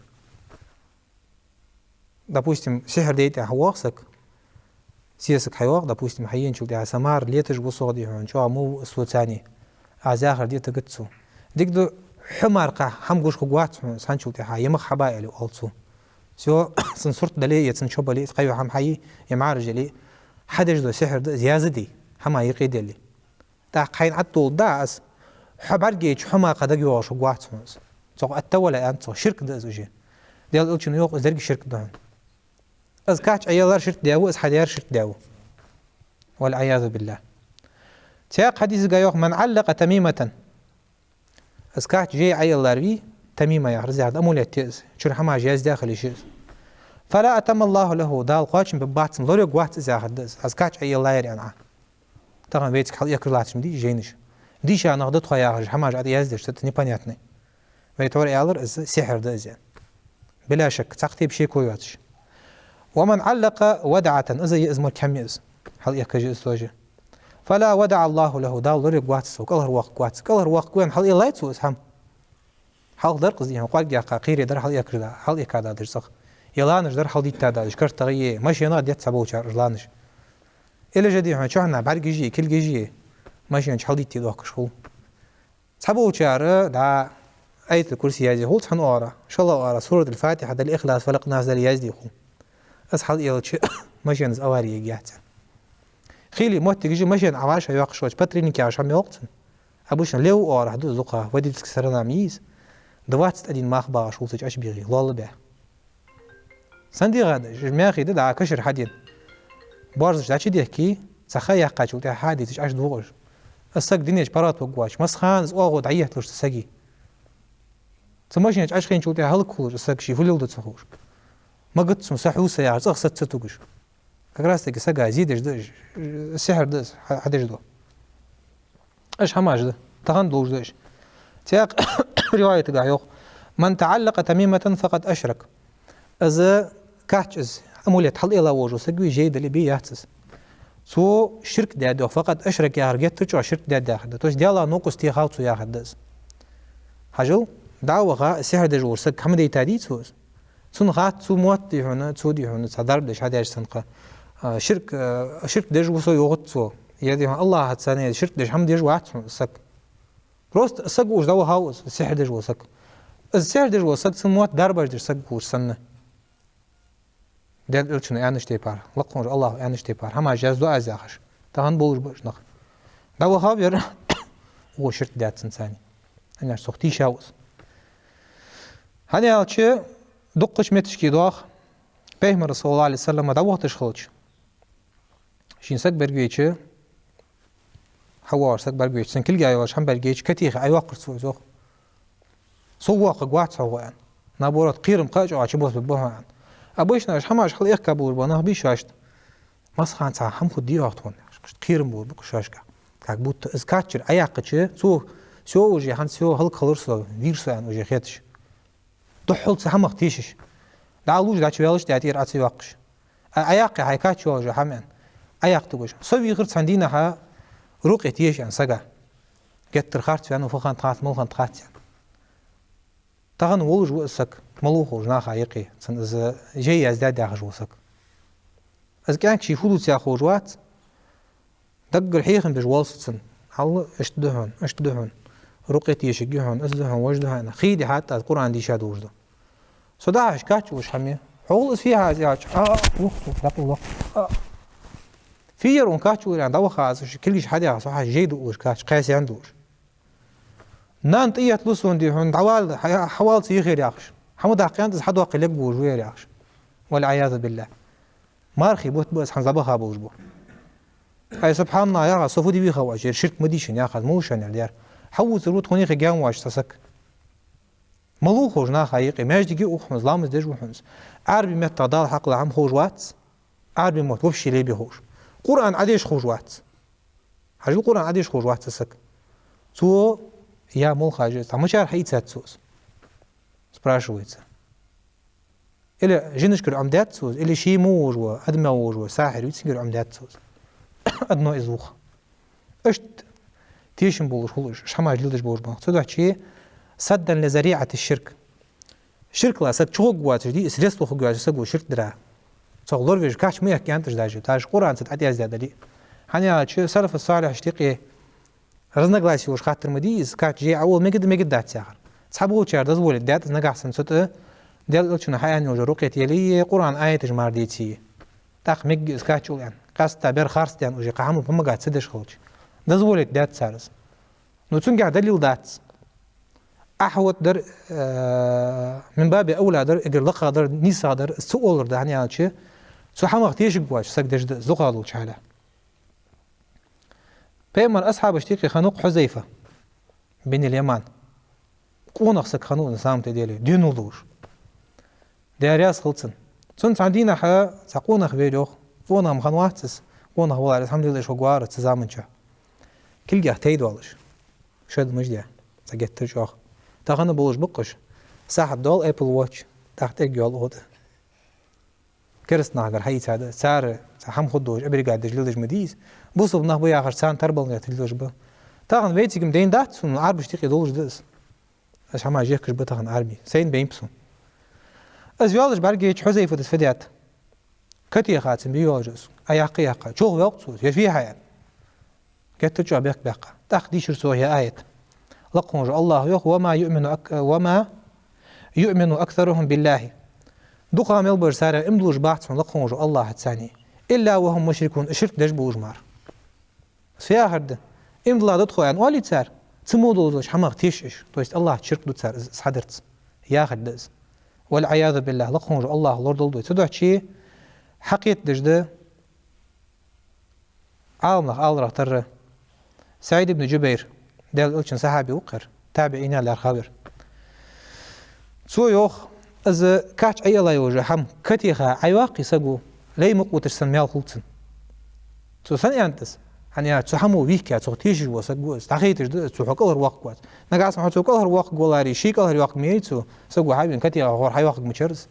Допустим, сихьр дайта хьайоагӀа саг, сесаг хьайоагӀа, допустим, хьаенначул тӀехьагӀа, са мар леташ ва сох дий хьона, чӀоагӀа мо ва из соца аьнна, аз яхар де тигац цо. Дика да, хьо мара кхы хӀама гуш хургвац хьона из, хӀанзчул тӀехьагӀа е мах хьаба аьле оал цо. Всё, цун сурт дале, е цун чо бале, кхыйола хӀама хьайий, е мӀараш яле, хьадеш дола сихьр да из, язде, хӀама юкъеделе. ТӀаккха хьайна ӀотӀадоладу из, хьо бӀаргайча хӀама кхы дагайоагӀаш хургвац хьона из. Цох ат-тавала аьннад, цох ширк да из уже. Даьла Элчано йоах, из деррига ширк да хьона. Из кхачча Ӏоеллар ширк даь ва, из хьадаьр ширк даь ва. والعياذ بالله. Цхьаькха хьадисагахь йоах: «من علق تميمة». Из кхачча жей Ӏоеллар вий, тамима яхар из яхар да, амулет я из, чура хӀамаш яздаь хила йиш я из. «فلا أتم الله له», Дала кхоачам бергбац цунна, лораргвац из яхар да из, из кхачча Ӏоеллаяр аьнна Ӏа. Тахан вайцига хьалъэккхаш латташ ма дий уж жайнаш. Дийша нах да тхо яхаш, хӀамаш Ӏояздаьш, цу тӀа непонятный. Вай тхьовра аьлар, из сихьр да из аьнна. Била шак, цхьаккха тайпа шеко йоацаш. «ومن علق ودعة», из а я из, мо кхы хӀама я из. Хьалъэккхаш я из тоже. «فلا ودع الله له», Дала лораргвац цох, кӀалхарвоаккхаргвац. КӀалхарвоаккхаргва аьнна хьалъэллай цо из хӀама? Хьалха дар-кх из дий хьона, кӀоарга яьккха, кхерий дар хьалъэккхаш да, хьалъэккха дадаш цох. Е ланаш дар хьалдитта дадаш, картагӀий, е машенагӀа детт цхьаболчар уж ланаш. Или же дий хьона, чухьнахьа бӀаргаши, кулгаши машен чу хьалдитте дохкаш хул. Цхьаболчар, да, Аятуль-Курси язде хул цхьан оагӀорахьа, шоллагӀа оагӀорахьа Суратуль-Фатихьа дале, Ихлас, Фалакъ, Нас дале язде хул. Из хьалъелча, машенца авари ергьяц. Хийла моттигаш я, машен Ӏоваьша йоаккхаш йолча патрульникаша хӀама йоаккх цунна. Обычно левый оагӀорахьа да из дукха, водительски сторона ма йий из. Двадцать один мах багӀаш хул цу чу Ӏочубигий, лолла баь. Сенна дегӀа да, уж мехий да, да, кашира хьадена. Борзаш дӀачудехке, цхьа ха яьккхачул тӀехьагӀа хьадийцача ӀочудоагӀа уж. Из саг дунен чу паргӀата варгвоацаш, массахана из оагӀув дӀаетталуш цу сага. Цу машен чу Ӏочухийначул тӀехьагӀа хӀалакхулаш из саг, ше фу леладу ца ховш. Ма гуц сона, са хьу са яхаш, цӀагӀа саца ца тугаш. Как раз-таки сага зе деш да уж, сихьр да из, хьа-, хьадеш дола. Уж хӀамаш да, тахан долаш да уж. Цхьаькха риваятагахь йоах: «من تعلق تميمة فقد أشرك». Из кхачча из амулет хьалъэлла волаш вола саг вий, жей дале, бе яц из. Цо ширк даьд йоах, «فقد أشرك» яхар геттара чӀоагӀа ширк даьд яхар да. То есть Даьлах новкъост техав цо яхар да из. Хьажал, дӀа а ваха, сихьр деш волча сага хӀама дайтадий цо из? Цунна хац, цо мотт дий хьона, цо дий хьона цхьа дарба деш хьадаьча санна кхы, а, ширк, а, ширк деш ва со йоахац цо. Е дий хьона, АллахӀаца цхьана ширк деш хӀама деш вац хьона саг. Просто саг уж дӀавахав из, сихьр деш вола саг. Из сихьр деш вола саг цун мотт дарбаш деш саг хулаш санна. Даьла Элчано аьннача тайпара, лакха волча АллахӀо аьннача тайпара, хӀамаш язду аз яхаш. Тахан болаш ба уж нах. ДӀавахав ер, укхо ширк даьд цунца цхьана. ХӀана аьлча цох тийшав из. ХӀана аьлча, дуккхача метташка доагӀа, Пайхамар, саллаллахӀу Ӏалайхи ва саллам, дӀавахийташ хилча, шийна саг берг вейча, хьавоагӀаш саг берг вейча, цун кулга йолаш хӀама берг вейча, ка теха Ӏойоаккхар цо из, йоах. Со воаккхаргвац хьо, аьнна. Наоборот, кхерам кхы а чӀоагӀа чубоссабергба хьо, аьнна. Обычно уж хӀамаш хьалъэхка болаш бола нах бий шоашта. Массахана цхьа хӀама хургдий оаха тхона, яхаш, кхерам болаш ба-кх шоашка. Как будто из каччара Ӏояьккхача, цо, всё, уже хӀанз всё, хӀалакхилар со, вийра со, аьнна, уже хеташ. Духхьал цу хӀамах тешаш. ДӀа а луш, дӀачуваьлча, тӀера Ӏо ца йоаккхаш. А, Ӏояьккхе хьай качча йолаш йола хӀама, аьнна. Ӏояккха тугаш. Со вийхар цхьан дийнахьа рукъя теша, аьнна, сага. Геттара харц ваьннав, фу хиннад хац, мала хиннад хац, аьнна. Тахан волаш ва из саг, малув ховш наха юкъе, цунна из жай яздаьд яхаш вола саг. Из кӀаьнк ше фу дувц яхаш вац, даггара хьехам беш воал со цунна. Хьал иштта да хьона, иштта да хьона. Рукъя тешаргья хьона, из да хьона, вож да хьона. Хий дихьад аз, Къуръан дийша долаш да. Со дӀахьежача качча уллаш хӀама я. Хьогал из фу я хьа из аьлча, а, а, вух, вух, дӀакъовла, вух. А. Фу яр укхун качча уллар, аьнна, дӀаваха аз, уж кулгаш хьадаьха, со хьа жей дуаш качча, кхаь саьнна дуаш. Нана тӀаэтта лу сона, дий хьона, дӀавала, хьа-, хьавала цу юхера яхаш. ХӀама даккха аьнна, из хьадоаккхе лергволаш ва ер яхаш. والعياذ بالله. Мархий бутт ба из, хӀанз дӀабаха болаш ба. Ай, субхьаналлахӀ, яхаш, со фу де вийхав оаш, ер ширк ма дий шоана, яхаш, мала шоана ер дар. Хьавувцар ва тхона юхе гаьна воацаш цхьа саг. Малув ховш наха юкъе, маьждиге а ух хьона из, ламаз деш ва хьона из. Ӏарбий меттах Дала хьакхелла хӀама ховш вац. Ӏарбий мотт вообще лебе ховш. Къуръан Ӏодеша ховш вац. Хьажал, Къуръан Ӏодеша ховш вац из саг. Цо, я мала хаж, цхьа мичара хьаийцад цо из? Спрашивается. Или жинашкара Ӏомадаьд цо из, или ше мо волаш вола, адамех волаш вола сахьир вий, цунгара Ӏомадаьд цо из. Одно из вух. Иштта тешам болаш хул уж, уж хӀамаш леладеш болаш ба. Цудухьа سدا لذريعة الشرك. Ширках саг чугӀоргвоацаш, дий, средство хургвоацаш саго ширк дара. Цох лоравеш кач ма яхка кӀанташ даже, даже Къуръан цу тӀа яздаь дале. ХӀана аьлча, салафу салихьашта юкъе разногласие йолаш хаттар ма дий из, кач жей Ӏоала мегаргда, мегаргдац яхар. Цхьаболчар дозволить даьд из, нагахьа санна цу тӀа Даьла Элчано хьааьнна йолаш йола рукъя теле, Къуръан аяташ мара деце. ТӀаккха мегаргья из кач ул, аьнна. Къаьстта бер харц да, аьнна, уже кхы хӀама помогать ца деш хилча. Дозволить даьд цар из. Ну, цунгахьа далил дац. Ахьа вот дар, э, من باب أولى дар, эггара лакхагӀа дар, нийсагӀа дар, из ца оалар да, хӀана аьлча, цу хӀамах тешаргвоацаш саг деш да из, дукхагӀа долча хьале. Пайхамара асхьабашта юкъе хиннав-кх Хьузайфа бин аль-Яман. Къонах саг хиннав из, на самом-то деле, денал долаш. Даьла раьза хилва цунна. Цунна цхьан дийнахьа цхьа къонах вера, йоах. Къонах-м хиннавац из, къонах валаре, алхьамдулиллахӀ, уж хургвар цу заман чухь. Кулгех тайдоалаш. Шад маж де, цхьа геттара чӀоагӀа. Тахан а болаш ба-кх уж. Сахьат доал Apple Watch, тӀаккха тӀерг йоал укхо тӀа. Кераста нахагара хьаийцад из, цар цхьа хӀама хургдолаш, оберегать деш леладеш ма дий из. Бусалба нах ба яхаш, царна тарбал леладеш ба. Тахан вайцига-м дайна дац сона, Ӏарбашта юкъе долаш да из. Уж хӀамаш ехкаш ба тахан Ӏарбий. Сайна байна-кх сона. Из йоалаш бӀаргайча, Хьузайфата из фу даьд? Ка теха цун бе йоалаш из. Ӏояккха, яккха. Чувоалавелча цо, ер фу я хьа, аьнна. Геттара чӀоагӀа бехк баьккха. ТӀаккха дийшар цо ер аят. Лакха волча АллахӀо йоах: وما يؤمن أك-، وما يؤمن أكثرهم بالله. ДукхагӀа мел бараш царех иман диллаш бац хьона лакха волча АллахӀаца цхьана. إلا وهم مشركون, ширк деш болаш мара. Из фу яхар да? Иман дилла да тхо, аьнна, оалий цар? Цу мо долаш долча хӀамах тешаш. То есть АллахӀаца ширк ду цар, из, из хьадарца. Яхар да из. والعياذ بالله, лакха волча АллахӀо лорадолда вай. Цудухьа хьакхетадеш да Ӏаламнаха аларах тара СаӀид ибн Джубайр, Даьла Элчан сахьаби ва-кх ер, табиӀинех лаьрхӀа вар. Цо йоах, из кач Ӏоала йолаш йола хӀама ка теха Ӏойоаккхе саго, лай мукъа виташ санна маьл хул цунна. Цо сенна аьннад из? ХӀана аьлча, цу хӀамо вийхка, цох тешаш вола саг ва из, дӀахайташ да из, цо хьо кӀалхарвоаккхаргвац. Нагахьа санна хьо цо кӀалхарвоаккхаргволаре, ше кӀалхарйоаккхаргйоларе цо, саго хьавена ка теха хьо кӀалхарвоаккхаргйичар из.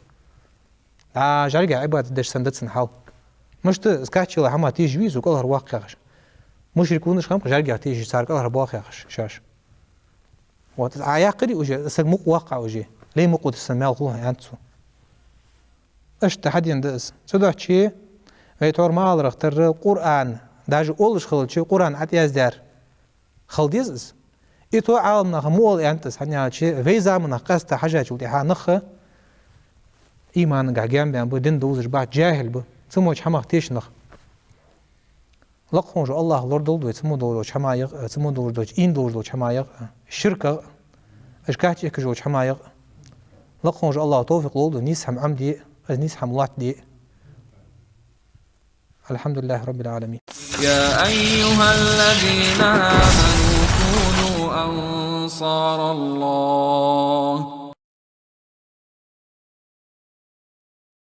ДӀа жӀаргех Ӏибадат деш санна да цун хьал. Мишта из кач йола хӀамах тешаш вий из, цо кӀалхарвоаккх яхаш. Мушрикунаш хиннаб-кх жӀаргех тешаш, цар кӀалхарбоах яхаш шоаш. Вот, из Ӏояьккхаре уже, саг мукъа воаккх Ӏа уже, лай мукъа виташ санна маьл хул хьона, аьннад цо. Иштта хьадена да из. Цудухьа вай тхьовра ма аларах тара Къуръан Даже олаш хилча, Къуръан тӀа яздаьр хила деза из. И то Ӏаламнаха ма оал аьннад из, хӀана аьлча вай заманах къаьстта хьажачул тӀехьа нах иманагахьа гаьнабаьнна ба, дин довзаш бац, джахӀил ба, цу мо долча хӀамах тешаш нах. Лакха волча АллахӀа лорадолда вай цу мо долча хӀамаех, цу мо долча, ийна долаш долча хӀамаех, ширках, уж кхача эккхаш йолча хӀамаех. Лакха волча АллахӀа товфикъ лолда вайна нийса хӀама Ӏомаде, из нийса хӀама лоаттаде. الحمد لله رب العالمين. يا أيها الذين آمنوا كونوا أنصار الله.